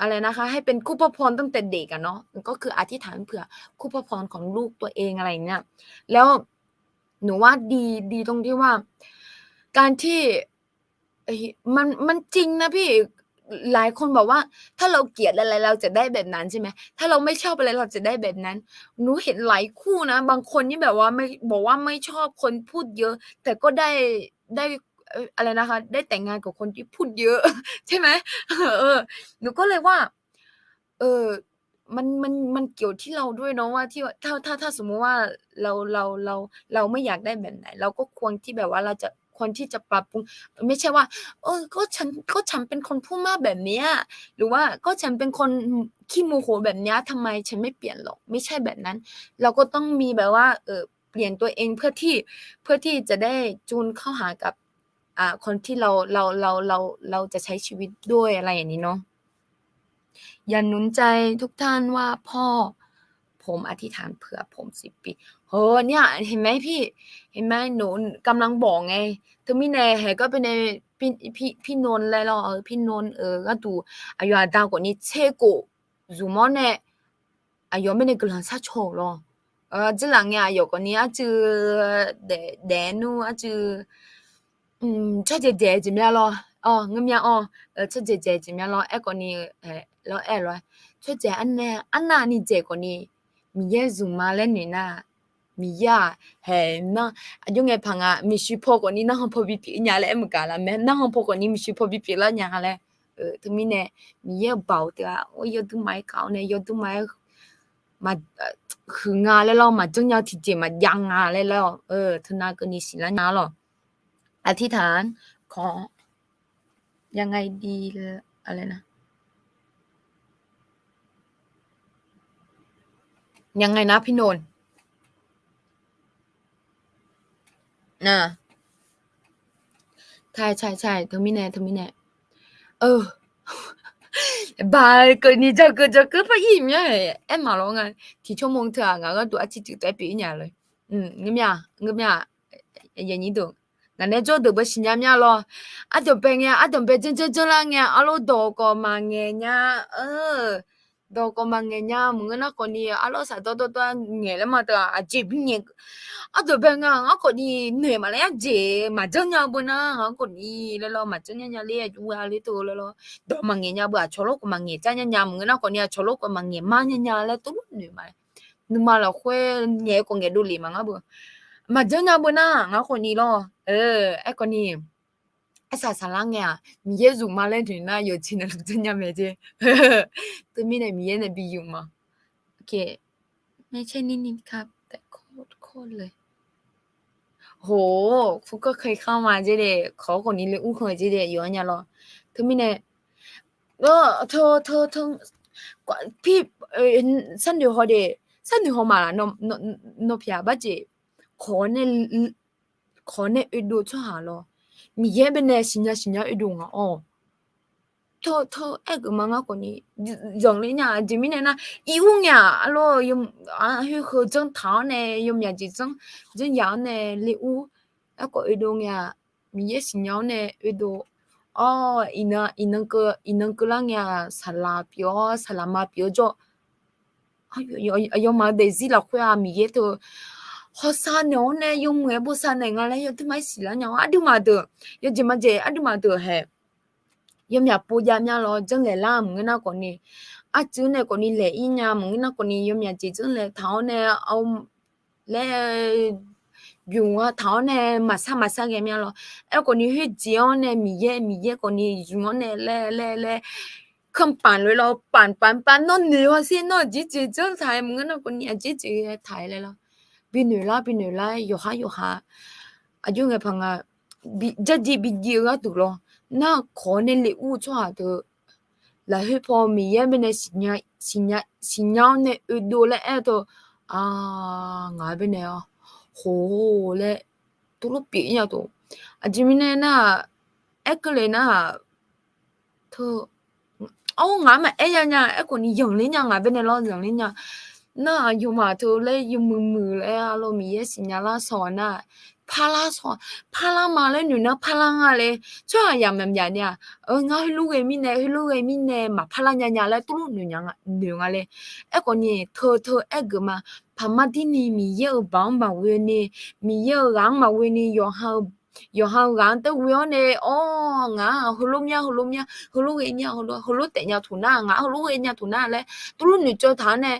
อะไรนะคะ ให้เป็นคู่พระพรตั้งแต่เด็กอะเนาะ ก็คืออธิษฐานเผื่อคู่พระพรของลูกตัวเอง อะไรอย่างเงี้ย แล้วหนูว่าดี ดีตรงที่ว่า การที่ เอ้ย มัน มันจริงนะพี่ หลายคนบอกว่า ถ้าเราเกลียดอะไร เราจะได้แบบนั้นใช่ไหม ถ้าเราไม่ชอบอะไร เราจะได้แบบนั้น หนูเห็นหลายคู่นะ บางคนนี่แบบว่าไม่ บอกว่าไม่ชอบคนพูดเยอะ แต่ก็ได้ ได้ เอ่อ อะไรนะคะ ได้แต่งงานกับคนที่พูดเยอะ ใช่ไหม เออ หนูก็เลยว่า เออ มัน มัน มันเกี่ยวที่เราด้วยเนาะ ว่าที่ ถ้า ถ้า ถ้าสมมุติว่าเรา เรา เรา เราไม่อยากได้แบบไหน เราก็ควรที่แบบว่าเราจะ ควรที่จะปรับปรุง ไม่ใช่ว่า เออ ก็ฉัน ก็ฉันเป็นคนพูดมากแบบเนี้ย หรือว่าก็ฉันเป็นคนขี้โมโหแบบเนี้ย ทำไมฉันไม่เปลี่ยนหรอก ไม่ใช่แบบนั้น เราก็ต้องมีแบบว่า เออ เปลี่ยนตัวเองเพื่อที่ เพื่อที่จะได้จูนเข้าหากับ อ่า คนที่เรา เรา เรา เรา เราจะใช้ชีวิตด้วย อะไรอย่างนี้เนาะ อยากหนุนใจทุกท่านว่าพ่อ พ- ผมอธิษฐานเผื่อผมสิบปี เฮ้ย เนี่ย เห็นไหมพี่ เห็นไหม หนูกำลังบอกไง Teumirnae haeq gar baenae พี่นนท์ laer lawr, พี่นนท์ gharduq aqyawf aqda khawfni tser khof zmq-awr nae aqyawf mirnae guiqlanq sharcaw-euq lawr. Jirlaf ngae aqyawf khawfni arcuiv daef-aer nmr arcuiv tsawrjeuq dzaeq jeq mya lawr. Ngeur mya-awr, tsawrjeuq dzaeq jeq mya lawr. Aerkhawfni lawr, aer-eu lof-aer tsawrjeuq arnavni dzaeq khawfni Miqyaer zmq ma laer noeq nar, Miqyaer-aq, haeq nar, aqjox ngae paq nga, miqshuiq paw khawfni narhan paw bipyeuf nya laer aer maqgaq laf mae. Narhan paw khawfni miqshuiq paw bipyeuf lar nya nga laer. Teumirnae Miqyaer-euq baoq teu-aq, yawdmr ma-aer kaf-awr nae yawdmr ma-aer huiq nga laer lawr, maqjanr nya tiqjeq maqjav nga laer lawr. Teunav keuvni siqlar nya lawr. อธิษฐานขอ ยังไงดี อะไรนะ ยังไงนะพี่นนท์ ใช่ใช่ใช่ Teumirnae, teumirnae. Baq keuvni jakeuv jakeuv par ir mya-aer maqlawr nga. Tiqcawr mawr teu-aq ngaq gharduq arciv tsuif taef-aer pyeuf-ir nya lof. Ngeur mya, ngeur mya, ngaq nae jawr deuq bae siqnya mya lawr. Ardanqbae ngae, ardanqbae janr janr janr lar ngae, arlawr dawq khawf maqngaeq nya, dawq khawf maqngaeq nya maqngeur nar khawfni, arlawr saqdawr dawr dawr ngaeq laer ma teu-aq, aqjeq bingaeq. Ardanqbae ngae ngar khawfni noeq maqlaer arjeq maqjanr nya beu nar, ngar khawfni laer lawr, maqjanr nya nya ler aqjox gha ler teu laer lawr. Dawq maqngaeq nya beu, aqcawq lawr khawf maqngaeq jar nya nya maqngeur nar khawfni, aqcawq lawr khawf maqngaeq mar nya nya laer tov lor noeq ma. Nuima lafkhoer ngaeq-eu khawf ngaeq dovlef maqngar beu. Maqjanr nya beu nar, ngar khawfni lawr. Aerkhawfni, arsaq saqlar ngae-aq, Miqyaer zmq ma laer noeq nar, yawqjeq nae luf janr nya mae jeq. Teumirnae Miqyaer nae bi zmq ma. ไม่ใช่นิ่งๆครับ แต่โคตรๆเลย โห คุณก็เคยเข้ามา jeq de, kawq khawfni le ur khanq jeq de, yawqha nya lawr. Teumirnae, teu, teu, teu, pi, sarnoeq haw de, sarnoeq haw ma laf, nawq pyaq barjeq, kawq nae kawq nae oedov tsawrhaq lawr, Miqyaer baenae siqnya siqnya oedov ngaq-awr. Teu teu aergeuf ma ngar khawfni, zanqler nya. Aqjeq mirnae nar, ir ur ngae-aq, arlawr, khoer heu janr taq-awr nae, yawmyaq jeq janr, janr yaq-awr nae le ur. Aerkhawf oedov ngae-aq, Miqyaer siqnya-awr nae oedov. Awr, iqnan, iqnan keuv, iqnan keuvlar ngae-aq, saqlaq pyeuf-awr, saqlaq ma pyeuf-eu jawr. Aqyawfmaf-eu daefzir lafkhoer-aq, Miqyaer teu hawsav naeq-awr nae yawmuiq-aer bosav naeq nga laer yawduimaf-aer siqlar nya-awr, aqduimaf deuq, yawjeq majeq aqduimaf deuq haeq, yawmyaq pov jav mya lawr, janrlaeq lar maqngeur nar khawfni, arcuiv nae khawfni laeq-ir nya maqngeur nar khawfni, yawmyaq jeq janrlaeq taq-awr nae, laer, bymq-a taq-awr nae maqsar maqsar ghae mya lawr. Aerkhawfni khoerjeq-anr nae Miqyaer, Miqyaer khawfni zmq-anr nae laer laer laer, kanr paf lof-aer lawr, paf paf paf, nawr noeq haw sher, nawr aqjeq jeq janr taq-aer maqngeur nar khawfni, aqjeq jeq taq-aer laer lawr. Binoeq lar binoeq lar-aer yawqhar yawqha, aqjox ngae paq nga, jardiv bidiv-eu gharduq lawr, nar kawq-awr nae le ur-eu tsawrhaq deuq, lafkhoer paw Miqyaer baenae siqnya-awr nae oedov laer aer-eu teu, a, ngaq-aer baenae-awr, khof laer, tov lor pyeuf-ir nya tov. Aqjeq mirnae nar-aq, aer keuvle nar-aq, teu, awr ngaq-anr maqaer ya nya, aerkhawfni zanqler nya, ngaq baenae lawr zanqler nya. Nar-aq, yawmaf teu laer yawmuiq muiq laer arlawr Miqyaer siqnya lar sawq nar, parlar sawq, parlar ma laer noeq nar parlar nga le. Tsawrhaq yamq myaq myaq ni-aq, ngar heulof ghae mirnae, heulof ghae mirnae maqparlar nya nya laer tov lor noeq nga le. Aerkhawfni teu teu aergeuf ma, paqma dirni Miqyaer-euq baoq-anr maqghoe ni, Miqyaer-euq ghaq-anr maqghoe ni, yawqha-eu ghaq-anr taef ghoe-awr nae, awr, ngaq-anr heulof mya heulof mya, heulof ghae nya, heulof taef nya taq nar, ngaq-anr heulof ghae nya taq nar laer tov lor noeqcawv taq-awr nae,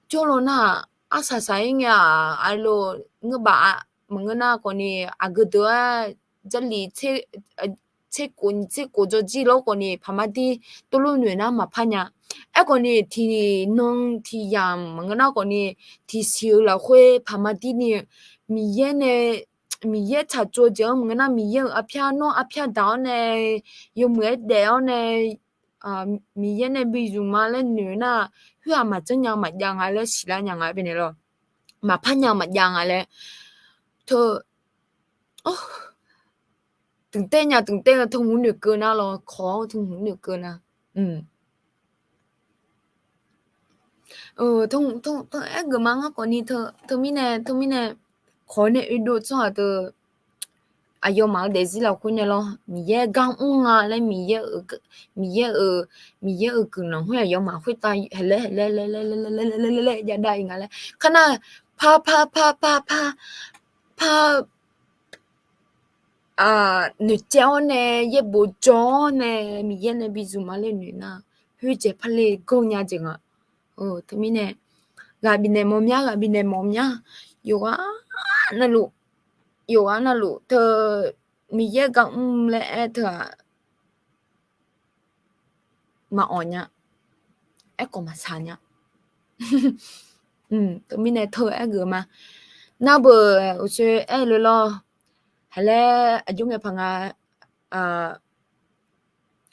jawrlaw nar-aq, arsaq saq-ir ngae-aq, aqlof ngeur baf maqngeur nar khawfni, aqgeu deuq-aer, jarlif tser khof tser khof jawr jir lawr khawfni, paqma dir tov lor noeq nar maqpar nya. Aerkhawfni tiqnan tiqyamq maqngeur nar khawfni, tiqsiq-eu lafkhoer paqma dirni, Miqyaer nae, Miqyaer tsaqtsov-eu jeq-anr maqngeur nar, Miqyaer-euq arpyar nawr arpyar daq-awr nae, yawmuiq-aer daef-awr nae, Miqyaer nae bi zmq ma laer noeq nar, khoer-aq maqjanr nya maqjav nga laer siqlar nya nga baenae lawr, maqpar nya maqjav nga laer, teu, dmqtaer nya dmqtaer-eu teu hmq noeqkeuv nar lawr, kawq-awr teu hmq noeqkeuv nar. Aergeuf ma ngar khawfni teumirnae, teumirnae, khawf nae oedov tsawrhaq teu, aqyawfmaf-euq daefzir lafkhoer nae lawr, Miqyaer gar mr-a laer, Miqyaer-euq, Miqyaer-euq guiqlanq khoer aqyawfmaf khoertav haeqlaer haeqlaer laer laer laer laer laer laer laer jadav-ir nga laer. Kharnar, par par par par par, par noeqcaev-awr nae, yaerbof jawr-awr nae, Miqyaer nae bi zmq ma laer noeq nar, khoerdzaeq par le gawr nya jeq nga. Teumirnae, ghaq bifnaeq mawf mya, ghaq bifnaeq mawf mya, yawqghaq navluf, yawqghaq navluf teu, Miqyaer gar mr laer aer teu-aq, maqawq nya, aerkhawf maqsaq nya. Teumirnae teu aergeuf ma. Nar beuq uqshoe aer-eu le lawr, haeqlaer aqjox ngae paq nga,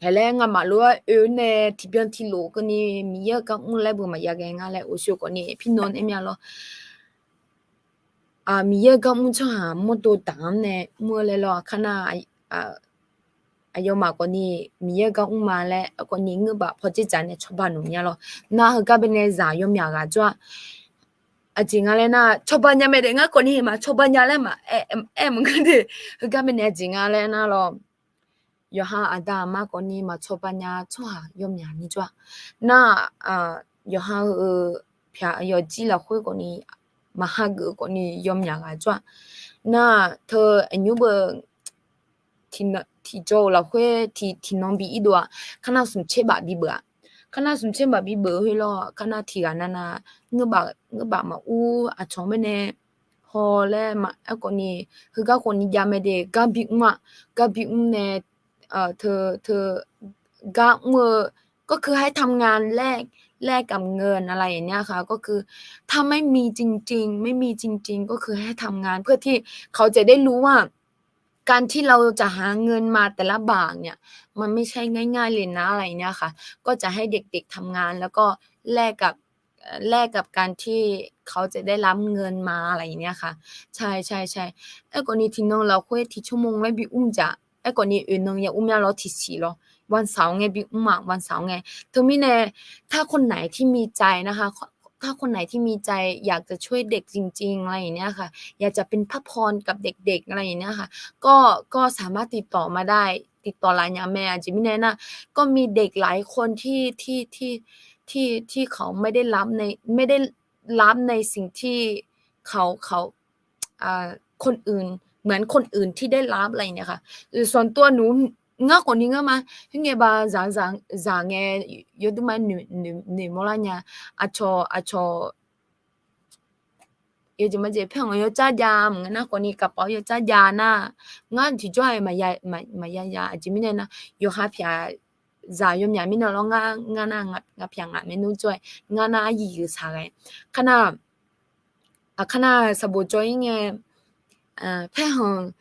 haeqlaer ngamaf lof-aer oe-eu nae tiqbyan tiqlof keuvni Miqyaer-euq gar mr laer beuq maqya ghae nga laer uqshoe khawfni pirnan aer mya lawr. Miqyaer-euq gar mr tsawrhaq mawrdo daq-anr nae mr-eu laer lawr, kharnar, aqyawfmaf khawfni Miqyaer-euq gar mr ma laer khawfni ngeur baf pawdzer dzaq nae cawba noeq nya lawr. Nar heugar baenae zaq yawmyaq ghaq jawr-a. Aqjeq nga laer nar, cawba nya mae daef ngar khawfni maq cawba nya laer maq aer maqngeur de. Heugar baenae aqjeq nga laer nar lawr, yawqha aqda aqma khawfni maq cawba nya tsawrhaq yawmyaq ni jawr-a. Nar, yawqha-euq pyaq yawqjir lafkhoer khawfni maq hageuf khawfni yawmyaq ghaq jawr-a. Nar teu aqnymr beu tiqjawr-euq lafkhoer tiqnan bi irdov-aq, kharnar smq tser baf bi beuq-aq. Kharnar smq tser baf bi beuq khoer lawr, kharnar tiqghaq navnav ngeur baf maqur aqcawq-anr baenae haw laer maq aer khawfni, heugar khawfni jav mae de, gar bi mr-aq, gar bi mr nae, teu, teu, gar mr-eu ก็คือให้ทำงานแลก แลกกับเงินอะไรอย่างเงี้ยค่ะ ก็คือถ้าไม่มีจริงๆ ไม่มีจริงๆ ก็คือให้ทำงานเพื่อที่เขาจะได้รู้ว่า การที่เราจะหาเงินมาแต่ละบาทเนี่ย มันไม่ใช่ง่ายๆเลยนะ อะไรอย่างเงี้ยค่ะ ก็จะให้เด็กๆทำงาน แล้วก็แลกกับ แลกกับการที่เขาจะได้รับเงินมา อะไรอย่างเงี้ยค่ะ ใช่ ใช่ ใช่ Aerkhawfni tiqnan lafkhoer tiqcawmawr laer bi mr dzaq. Aerkhawfni oeqnan ya mr mya lawr tiqsiq lawr. วันเสาร์ ngae bi mr-aq, วันเสาร์ ngae. Teumirnae, ถ้าคนไหนที่มีใจนะคะ ถ้าคนไหนที่มีใจอยากจะช่วยเด็กจริงๆ อะไรอย่างเงี้ยค่ะ อยากจะเป็นพระพรกับเด็กๆ อะไรอย่างเงี้ยค่ะ ก็ ก็สามารถติดต่อมาได้ ติดต่อ lafnyaf mae. Aqjeq mirnae nar, ก็มีเด็กหลายคนที่ ที่ ที่ ที่ ที่เขาไม่ได้รับใน ไม่ได้รับในสิ่งที่เขา เขา คนอื่น เหมือนคนอื่นที่ได้รับ อะไรอย่างเงี้ยค่ะ ส่วนตัวหนู ngar khawfni ngeur ma, khoerngae ba zaq ngae yawdui ma noeqmawr lar nya. Aqcawq, aqcawq yawjeq majeq paer-anr yawdzar jav maqngeur nar khawfni, กระเป๋า yawdzar jav nar, ngar tiqjawr-aq maqya ya. Aqjeq mirnae nar, yawqha pyaq zaq yawmyaq mirnae lawr, ngar nar ngaq pyaq ngaq maernmr jawr-aer, ngar nar aryiq yeuq saq ghae. Kharnar, aqkar nar sanqbof jawr-ir ngae, แพทย์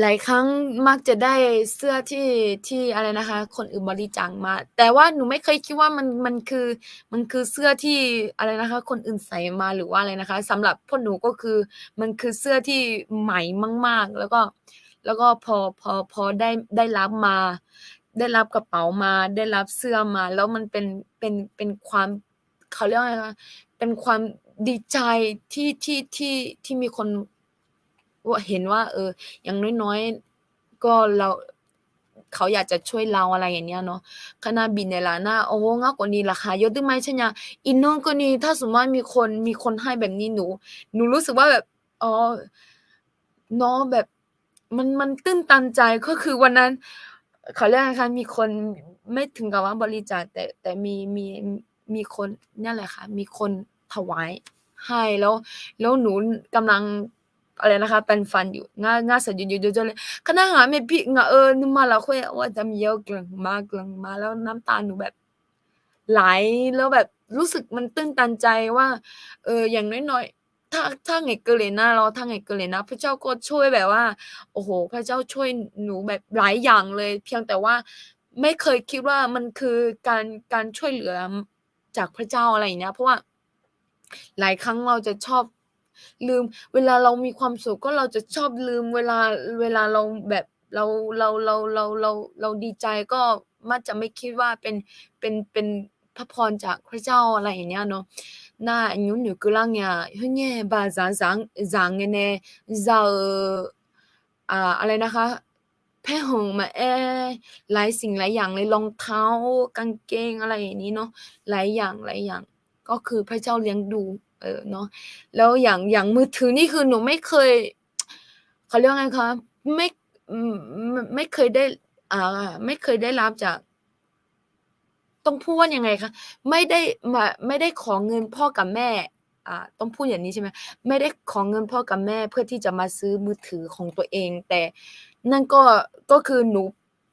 หลายครั้งมักจะได้เสื้อที่ ที่อะไรนะคะ คนอื่นบริจาคมา แต่ว่าหนูไม่เคยคิดว่ามัน มันคือ มันคือเสื้อที่อะไรนะคะ คนอื่นใส่มาหรือว่าอะไรนะคะ สำหรับพวกหนูก็คือมันคือเสื้อที่ใหม่มากๆ แล้วก็ แล้วก็พอ พอ พอได้ ได้รับมา ได้รับกระเป๋ามา ได้รับเสื้อมา แล้วมันเป็น เป็น เป็นความ เขาเรียกว่าอะไรคะ เป็นความดีใจที่ ที่ ที่ ที่มีคน เห็นว่า เออ อย่างน้อยๆ ก็เรา เขาอยากจะช่วยเรา อะไรอย่างเงี้ยเนาะ Kharnar bifnaeq laf nar, awr ngar khawfni laqkhaq yawdui ma-aer caer nya. Iqnan keuvni ถ้าสมมุติว่ามีคน มีคนให้แบบนี้ หนู หนูรู้สึกว่าแบบ อ๋อ เนาะ แบบ มัน มันตื้นตันใจ ก็คือวันนั้น เขาเรียกอะไรคะ มีคน ไม่ถึงกับว่าบริจาค แต่ แต่มี มี มีคน นั่นแหละค่ะ มีคนถวายให้ แล้ว แล้วหนูกำลัง อะไรนะคะ แปรงฟันอยู่ ngar, ngar sanqbof jawr jawr le. Kharnar ngaq maeqbi ngaq-euq nuima lafkhoer ว่าจะมีเยอะ guiqlanq ma guiqlanq ma แล้วน้ำตาหนูแบบ ไหล แล้วแบบ รู้สึกมันตื้นตันใจว่า เออ อย่างน้อยๆ ถ้า ถ้า ngaeqkeuv le nar lawr, ถ้า ngaeqkeuv le nar พระเจ้าก็ช่วยแบบว่า โอ้โห พระเจ้าช่วยหนูแบบหลายอย่างเลย เพียงแต่ว่าไม่เคยคิดว่ามันคือการ การช่วยเหลือจากพระเจ้า อะไรอย่างเงี้ย เพราะว่า หลายครั้งเราจะชอบลืม เวลาเรามีความสุขก็เราจะชอบลืม เวลา เวลาเราแบบ เรา เรา เรา เรา เรา เราดีใจก็มักจะไม่คิดว่าเป็น เป็น เป็นพ พระพรจากพระเจ้าอะไรอย่างเงี้ยเนาะ nar aqnymr noeqkeuv lar ngae-aq, khoerngae ba zaq zaq ngae nae za-euq อะไรนะคะ paerkhanq maqaer, หลายสิ่งหลายอย่างเลย รองเท้า กางเกง อะไรอย่างนี้เนาะ หลายอย่างหลายอย่าง ก็คือพระเจ้าเลี้ยงดู เนาะ แล้วอย่างอย่างมือถือนี่คือหนูไม่เคย เขาเรียกว่าไงคะ ไม่ไม่เคยได้ ไม่เคยได้รับจาก ต้องพูดว่ายังไงคะ ไม่ได้มาไม่ได้ขอเงินพ่อกับแม่ อ่า ต้องพูดอย่างนี้ใช่ไหม ไม่ได้ขอเงินพ่อกับแม่เพื่อที่จะมาซื้อมือถือของตัวเอง แต่นั่นก็ก็คือหนู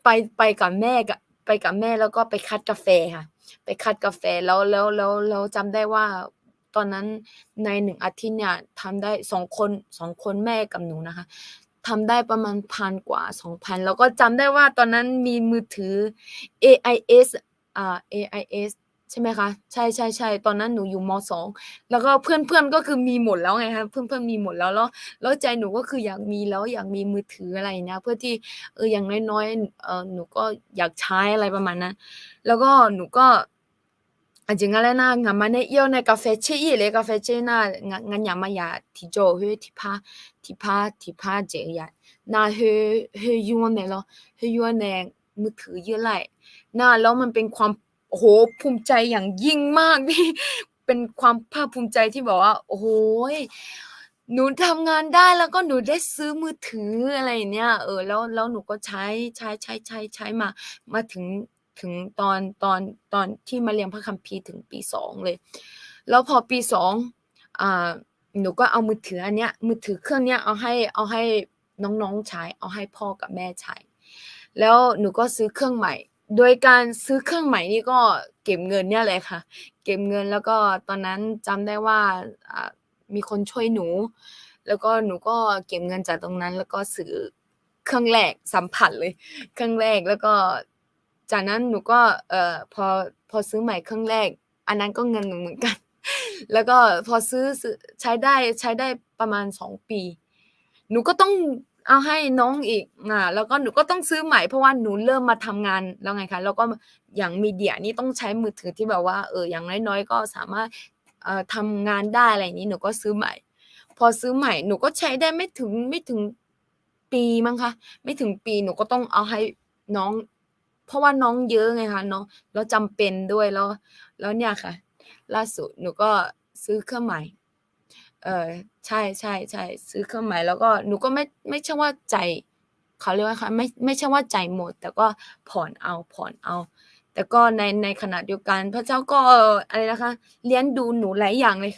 ไปไปกับแม่กับไปกับแม่แล้วก็ไปคัดกาแฟค่ะ ไปคัดกาแฟแล้วแล้วแล้วแล้วจำได้ว่า ตอนนั้นในหนึ่งอาทิตย์เนี่ยทำได้สองคนสองคนแม่กับหนูนะคะ ทำได้ประมาณพันกว่าสองพัน แล้วก็จำได้ว่าตอนนั้นมีมือถือ เอไอเอส อ่า เอไอเอส ใช่ไหมคะ ใช่ใช่ใช่ ตอนนั้นหนูอยู่ม.สอง แล้วก็เพื่อนเพื่อนก็คือมีหมดแล้วไงคะ เพื่อนเพื่อนมีหมดแล้ว แล้วแล้วใจหนูก็คืออยากมีแล้วอยากมีมือถืออะไรอย่างเงี้ย เพื่อที่ เออ อย่างน้อยๆ เออ หนูก็อยากใช้อะไรประมาณนั้น แล้วก็หนูก็ Aqjeq nga laer nar, ngaqma nae ir-awr nae กาแฟ tser ir le, กาแฟ tser nar, nganyaf maqyaq tiqjawr-euq khoer tiqpar, tiqpar tiqpar jeq-eu ya nar, khoer yur-anr nae lawr, khoer yur-anr nae มือถือ yeur lar-aer nar, แล้วมันเป็นความ โอ้โห ภูมิใจอย่างยิ่งมาก เป็นความภาคภูมิใจที่แบบว่า โอ้โห หนูทำงานได้ แล้วก็หนูได้ซื้อมือถือ อะไรอย่างเงี้ย เออ แล้วแล้วหนูก็ใช้ใช้ใช้ใช้ใช้มา มาถึง ถึงตอนตอนตอนที่มาเรียนพระคัมภีร์ถึงปีสองเลย แล้วพอปีสอง อ่า หนูก็เอามือถืออันเนี้ย มือถือเครื่องเนี้ยเอาให้เอาให้น้องๆใช้ เอาให้พ่อกับแม่ใช้ แล้วหนูก็ซื้อเครื่องใหม่ โดยการซื้อเครื่องใหม่นี่ก็ เก็บเงินเนี่ยแหละค่ะ เก็บเงิน แล้วก็ตอนนั้นจำได้ว่า อ่า มีคนช่วยหนู แล้วก็หนูก็เก็บเงินจากตรงนั้น แล้วก็ซื้อเครื่องแรก สัมผัสเลย เครื่องแรก แล้วก็ จากนั้นหนูก็ เอ่อ พอ พอซื้อใหม่เครื่องแรก อันนั้นก็เงินหนูเหมือนกัน แล้วก็พอซื้อ ซื้อ ใช้ได้ ใช้ได้ประมาณสองปี หนูก็ต้องเอาให้น้องอีก อ่า แล้วก็หนูก็ต้องซื้อใหม่ เพราะว่าหนูเริ่มมาทำงานแล้วไงคะ แล้วก็อย่างมีเดียนี่ต้องใช้มือถือที่แบบว่า เออ อย่างน้อยๆก็สามารถ เอ่อ ทำงานได้อะไรอย่างนี้ หนูก็ซื้อใหม่ พอซื้อใหม่ หนูก็ใช้ได้ไม่ถึง ไม่ถึงปีมั้งคะ ไม่ถึงปี หนูก็ต้องเอาให้น้อง เพราะว่าน้องเยอะไงคะ น้อง แล้วจำเป็นด้วย แล้ว แล้วเนี่ยค่ะ ล่าสุดหนูก็ซื้อเครื่องใหม่ เออ ใช่ใช่ใช่ ซื้อเครื่องใหม่ แล้วก็หนูก็ไม่ ไม่ใช่ว่าจ่าย เขาเรียกว่าคะ ไม่ ไม่ใช่ว่าจ่ายหมด แต่ก็ผ่อนเอา ผ่อนเอา แต่ก็ใน ในขณะเดียวกัน พระเจ้าก็ เอ่อ อะไรนะคะ เลี้ยงดูหนูหลายอย่างเลย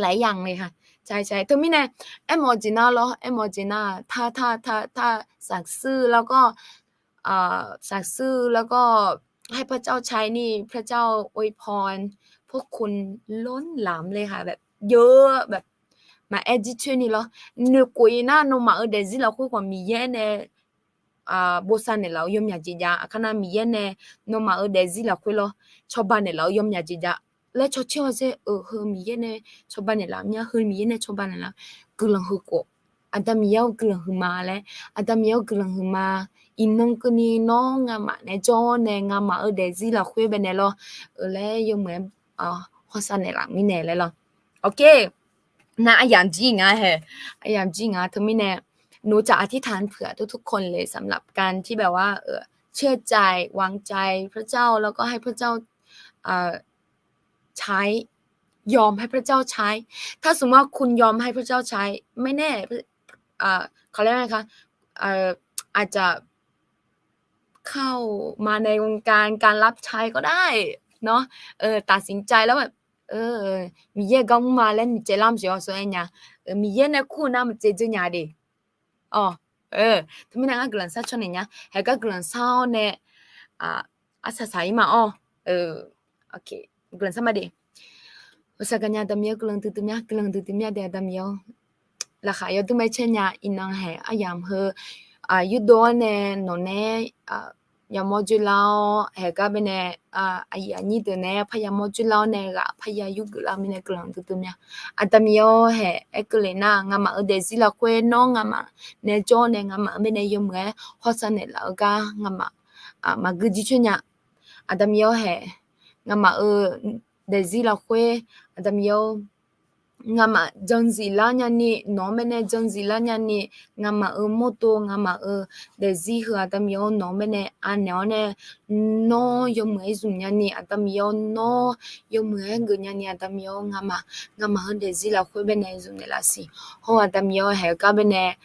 หลายอย่างเลยค่ะ ใช่ใช่ teumirnae, aermawf jeq nar lawr, aermawf jeq nar, ถ้า ถ้า ถ้า ถ้าสัตย์ซื่อ แล้วก็ เอ่อ สัตย์ซื่อ แล้วก็ให้พระเจ้าใช้นี่ พระเจ้าอวยพรพวกคุณล้นหลามเลยค่ะ แบบเยอะ แบบ maqaer jircoer ni lawr. Noeqkhof-ir nar, nawmaf-euq daefzir lafkhoer khawf Miqyaer nae bosav naeqlaf-eu yawmyaq jeq jav. Aqkar nar Miqyaer nae nawmaf-euq daefzir lafkhoer lawr, cawba naeqlaf-eu yawmyaq jeq jav laer cawcaer-awr zaer-eu heu Miqyaer nae cawba naeqlaf mya, heu Miqyaer nae cawba naeqlaf, guiqlanq huiq khof, Aqda Miqyaer-or guiqlanq huiqma laer, Aqda Miqyaer-or guiqlanq huiqma, iqnan keuvni nawr ngamaf nae jawr-awr nae ngamaf-euq daefzir lafkhoer baenae lawr, eu laer yawmuiq-aer hawsav naeqlaf mirnae laer lawr. Ok, nar aryamq jir nga hae, aryamq jir nga teumirnae, หนูจะอธิษฐานเผื่อทุกๆคนเลย สำหรับการที่แบบว่า เชื่อใจ วางใจพระเจ้า แล้วก็ให้พระเจ้า ใช้ ยอมให้พระเจ้าใช้ ถ้าสมมติว่าคุณยอมให้พระเจ้าใช้ ไม่แน่ เอ่อ เขาเรียกว่าไงคะ เอ่อ อาจจะเข้ามาในวงการการรับใช้ก็ได้เนาะ เออ ตัดสินใจแล้วแบบ เออ Miqyaer gar mr ma laer miqcaev lar maqsiq-awr sawr-aer nya, Miqyaer nae kur nar maqcaev dzeur nya de. Awq, teumirnae ngar guiqlanq sar caw naeq nya. Haegar guiqlanq sar-awr nae arsaq saq-ir ma-awr. Guiqlanq sar ma de. Aqsaqgaq nya Aqda Miqyaer guiqlanq duidui mya, guiqlanq duidui mya de Aqda Miqyaer-or. Laqkhaq yawdur maer caer nya iqnan haeq aryamq heu yurdov-awr nae nawq nae yamawr dzoerlar-awr haeq gar baenae aqyuif aqnyir deuq nae parya mawr dzoerlar-awr nae ghaq parya yurgeuf lar mirnae guiqlanq duidui mya. Aqda Miqyaer-or, haeq aer keuvle nar ngamaf-euq daefzir lafkhoer nawr ngamaf nae jawr-awr nae ngamaf-euq baenae yawmuiq-aer hawsav naeqlaf-eu gar ngamaf maqgui jircoer nya. Aqda Miqyaer-or, haeq ngamaf-euq daefzir lafkhoer, Aqda Miqyaer-or, ngamaf janzif lar nyani, nawq-anr baenae janzif lar nyani, ngamaf-euq mawrdo, ngamaf-euq daefzir heu Aqda Miqyaer-or, nawq-anr baenae anaeq-awr nae, nawr yawmuiq-aer zmq nyani, Aqda Miqyaer-or, nawr yawmuiq-aer geuf nyani, Aqda Miqyaer-or, ngamaf, ngamaf-euq daefzir lafkhoer baenae zmqnaeq laf siq. Hawr Aqda Miqyaer-or, haeq-eu gar baenae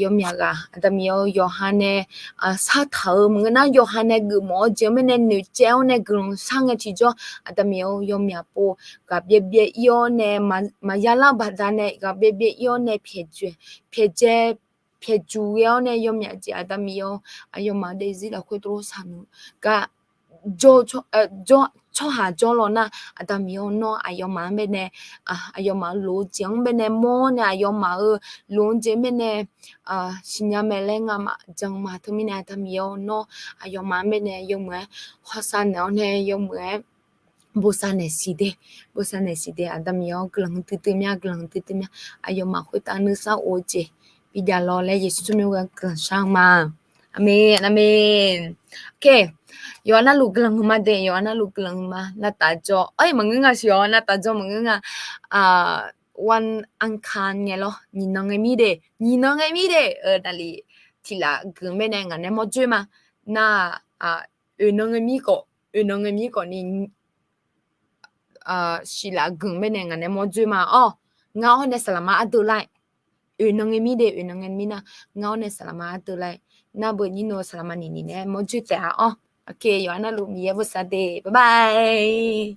yawmyaq ghaq Aqda Miqyaer-or, yawqha nae sartaq-euq maqngeur nar, yawqha nae geufmawf-awr jeq-anr baenae noeqcaev-awr nae guiqlanq shar ngae tiqjawr, Aqda Miqyaer-or, yawmyaq pov ghaqbyaev byaev ir-awr nae, maqya lar baqdanae ghaqbyaev byaev ir-awr nae pyaeqdzae, pyaeqdzae, pyaeqdzuq ghae-awr nae yawmyaq jeq Aqda Miqyaer-or, aqyawfmaf-euq daefzir lafkhoer tov lof saqnmq gar jawr, tsawrhaq jawrlawq nar, Aqda Miqyaer-or, nawr aqyawfmaf-anr baenae, aqyawfmaf-euq lof-eu jeq-anr baenae mawr nae, aqyawfmaf-euq lof-eu jeq-anr baenae siqnya mae laer ngamaf jan ma. Teumirnae Aqda Miqyaer-or, nawr aqyawfmaf-anr baenae yawmuiq-aer hawsav naeq-awr nae yawmuiq-aer bosav naeq siq de, bosav naeq siq de. Aqda Miqyaer-or, guiqlanq huiqdui dui mya, guiqlanq huiqdui dui mya. Aqyawfmaf khoertav nuisar of-eu jeq bijav lawr laer Yeqsur tsawrmyanr ghoe-awr guiqlanq shar-eu ma. Aqmeq, aqmeq. Ok, yawqha navluf guiqlanq huiqma de, yawqha navluf guiqlanq huiqma. Navtaf jawr-awr maqngeur nga siq-awr, navtaf jawr maqngeur nga. วันอังคาร ngae lawr, nyiqnan ngae mir de, nyiqnan ngae mir de. Naqlif tiqlaf guiq-anr baenae ngaq nae mawr dzoer ma. Nar, oeqnan ngae mir khawf, oeqnan ngae mir khawf ni, siqlaf guiq-anr baenae ngaq nae mawr dzoer ma. Awr, ngar-awr nae saqlaqma ardeuv lar-aer. Oeqnan ngae mir de, oeqnan ngae mir nar, ngar-awr nae saqlaqma ardeuv lar-aer. Nar beu nyir nor saqlaqma niqniq nae mawr dzoer taef-a. Awr, ok, yawqha navluf Miqyaer bosav de. Bye bye.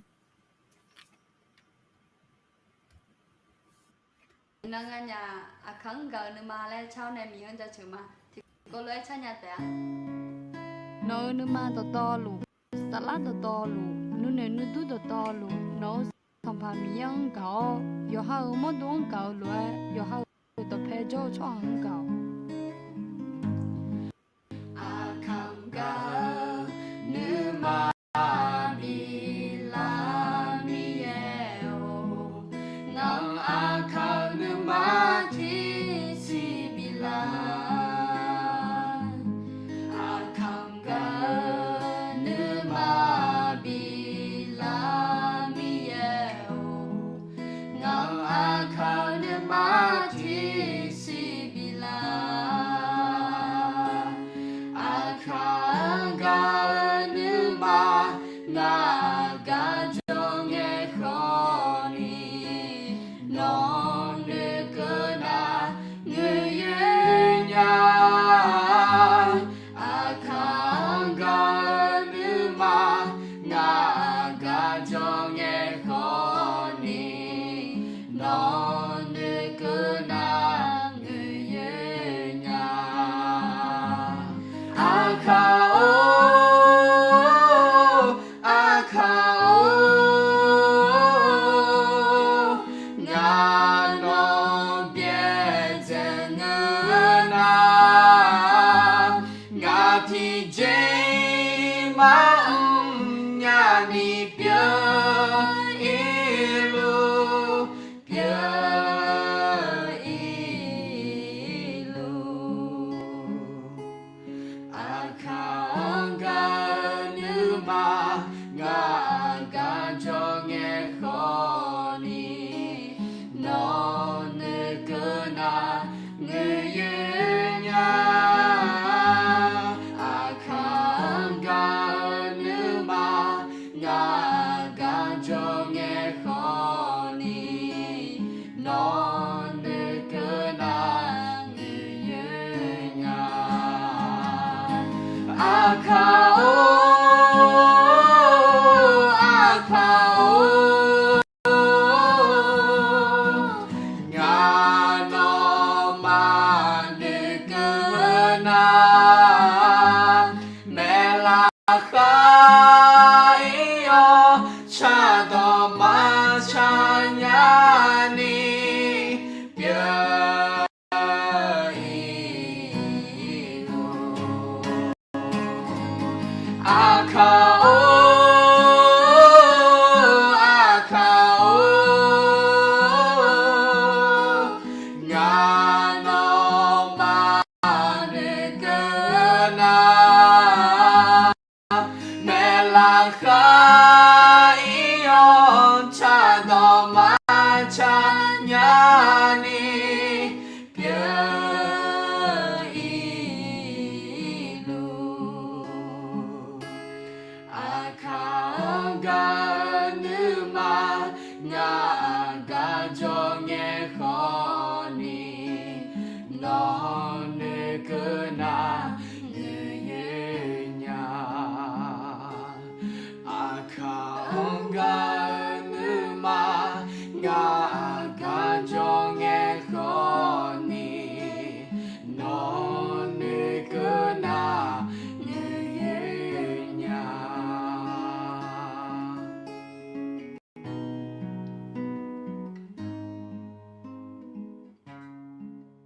Iqnan nganyaf aqkaq-anr gaq-eu nuima laer car-awr nae Miqyaer-anr jaceuq ma. Tiqkawv lof-aer car nya taef-a. Nawq-euq nuima dawqtawvluf, saflar dawqtawvluf, nuinoeq nuidur dawqtawvluf, nawq-euq Sanqpaq Miqyaer-anr gaq-awr, yawqha-euq mawrdo-anr gaq-eu lof-aer, yawqha-euq dawqpae jawr-eu tsawrhaq-anr gaq-awq. Aqkaq-anr gaq-eu nuima biflaf Miqyaer-or, ngaq-anr aqkaq-eu nuima tiqsiq biflaf. Aqkaq-anr gaq-eu nuima biflaf Miqyaer-or, ngaq-anr aqkaq-eu nuima tiqsiq biflaf. Aqkaq-anr gaq-eu nuima ngaq gaq jawr ngae khawf ni, nawq noeqkeuv nar ngoeqyoer nya. Aqkaq-anr gaq-eu nuima ngaq gaq jawr ngae khawf ni, nawq noeqkeuv nar ngoeqyoer nya. Aqkaq-or, Aqkaq-or, ngaq nawq byaerdzae ngeur nar, ngaq tiqjeq maqmr nyani pyeuf-ir luf, pyeuf-ir luf. Aqkaq-anr gaq-eu nuima ngaq gaq jawr ngae khawf ni, nawq noeqkeuv nar ngoeqyoer nya. Aqkaq-anr gaq-eu nuima ngaq gaq jawr ngae khawf ni, nawq noeqkeuv nar ngoeqyoer nya. Aqkaq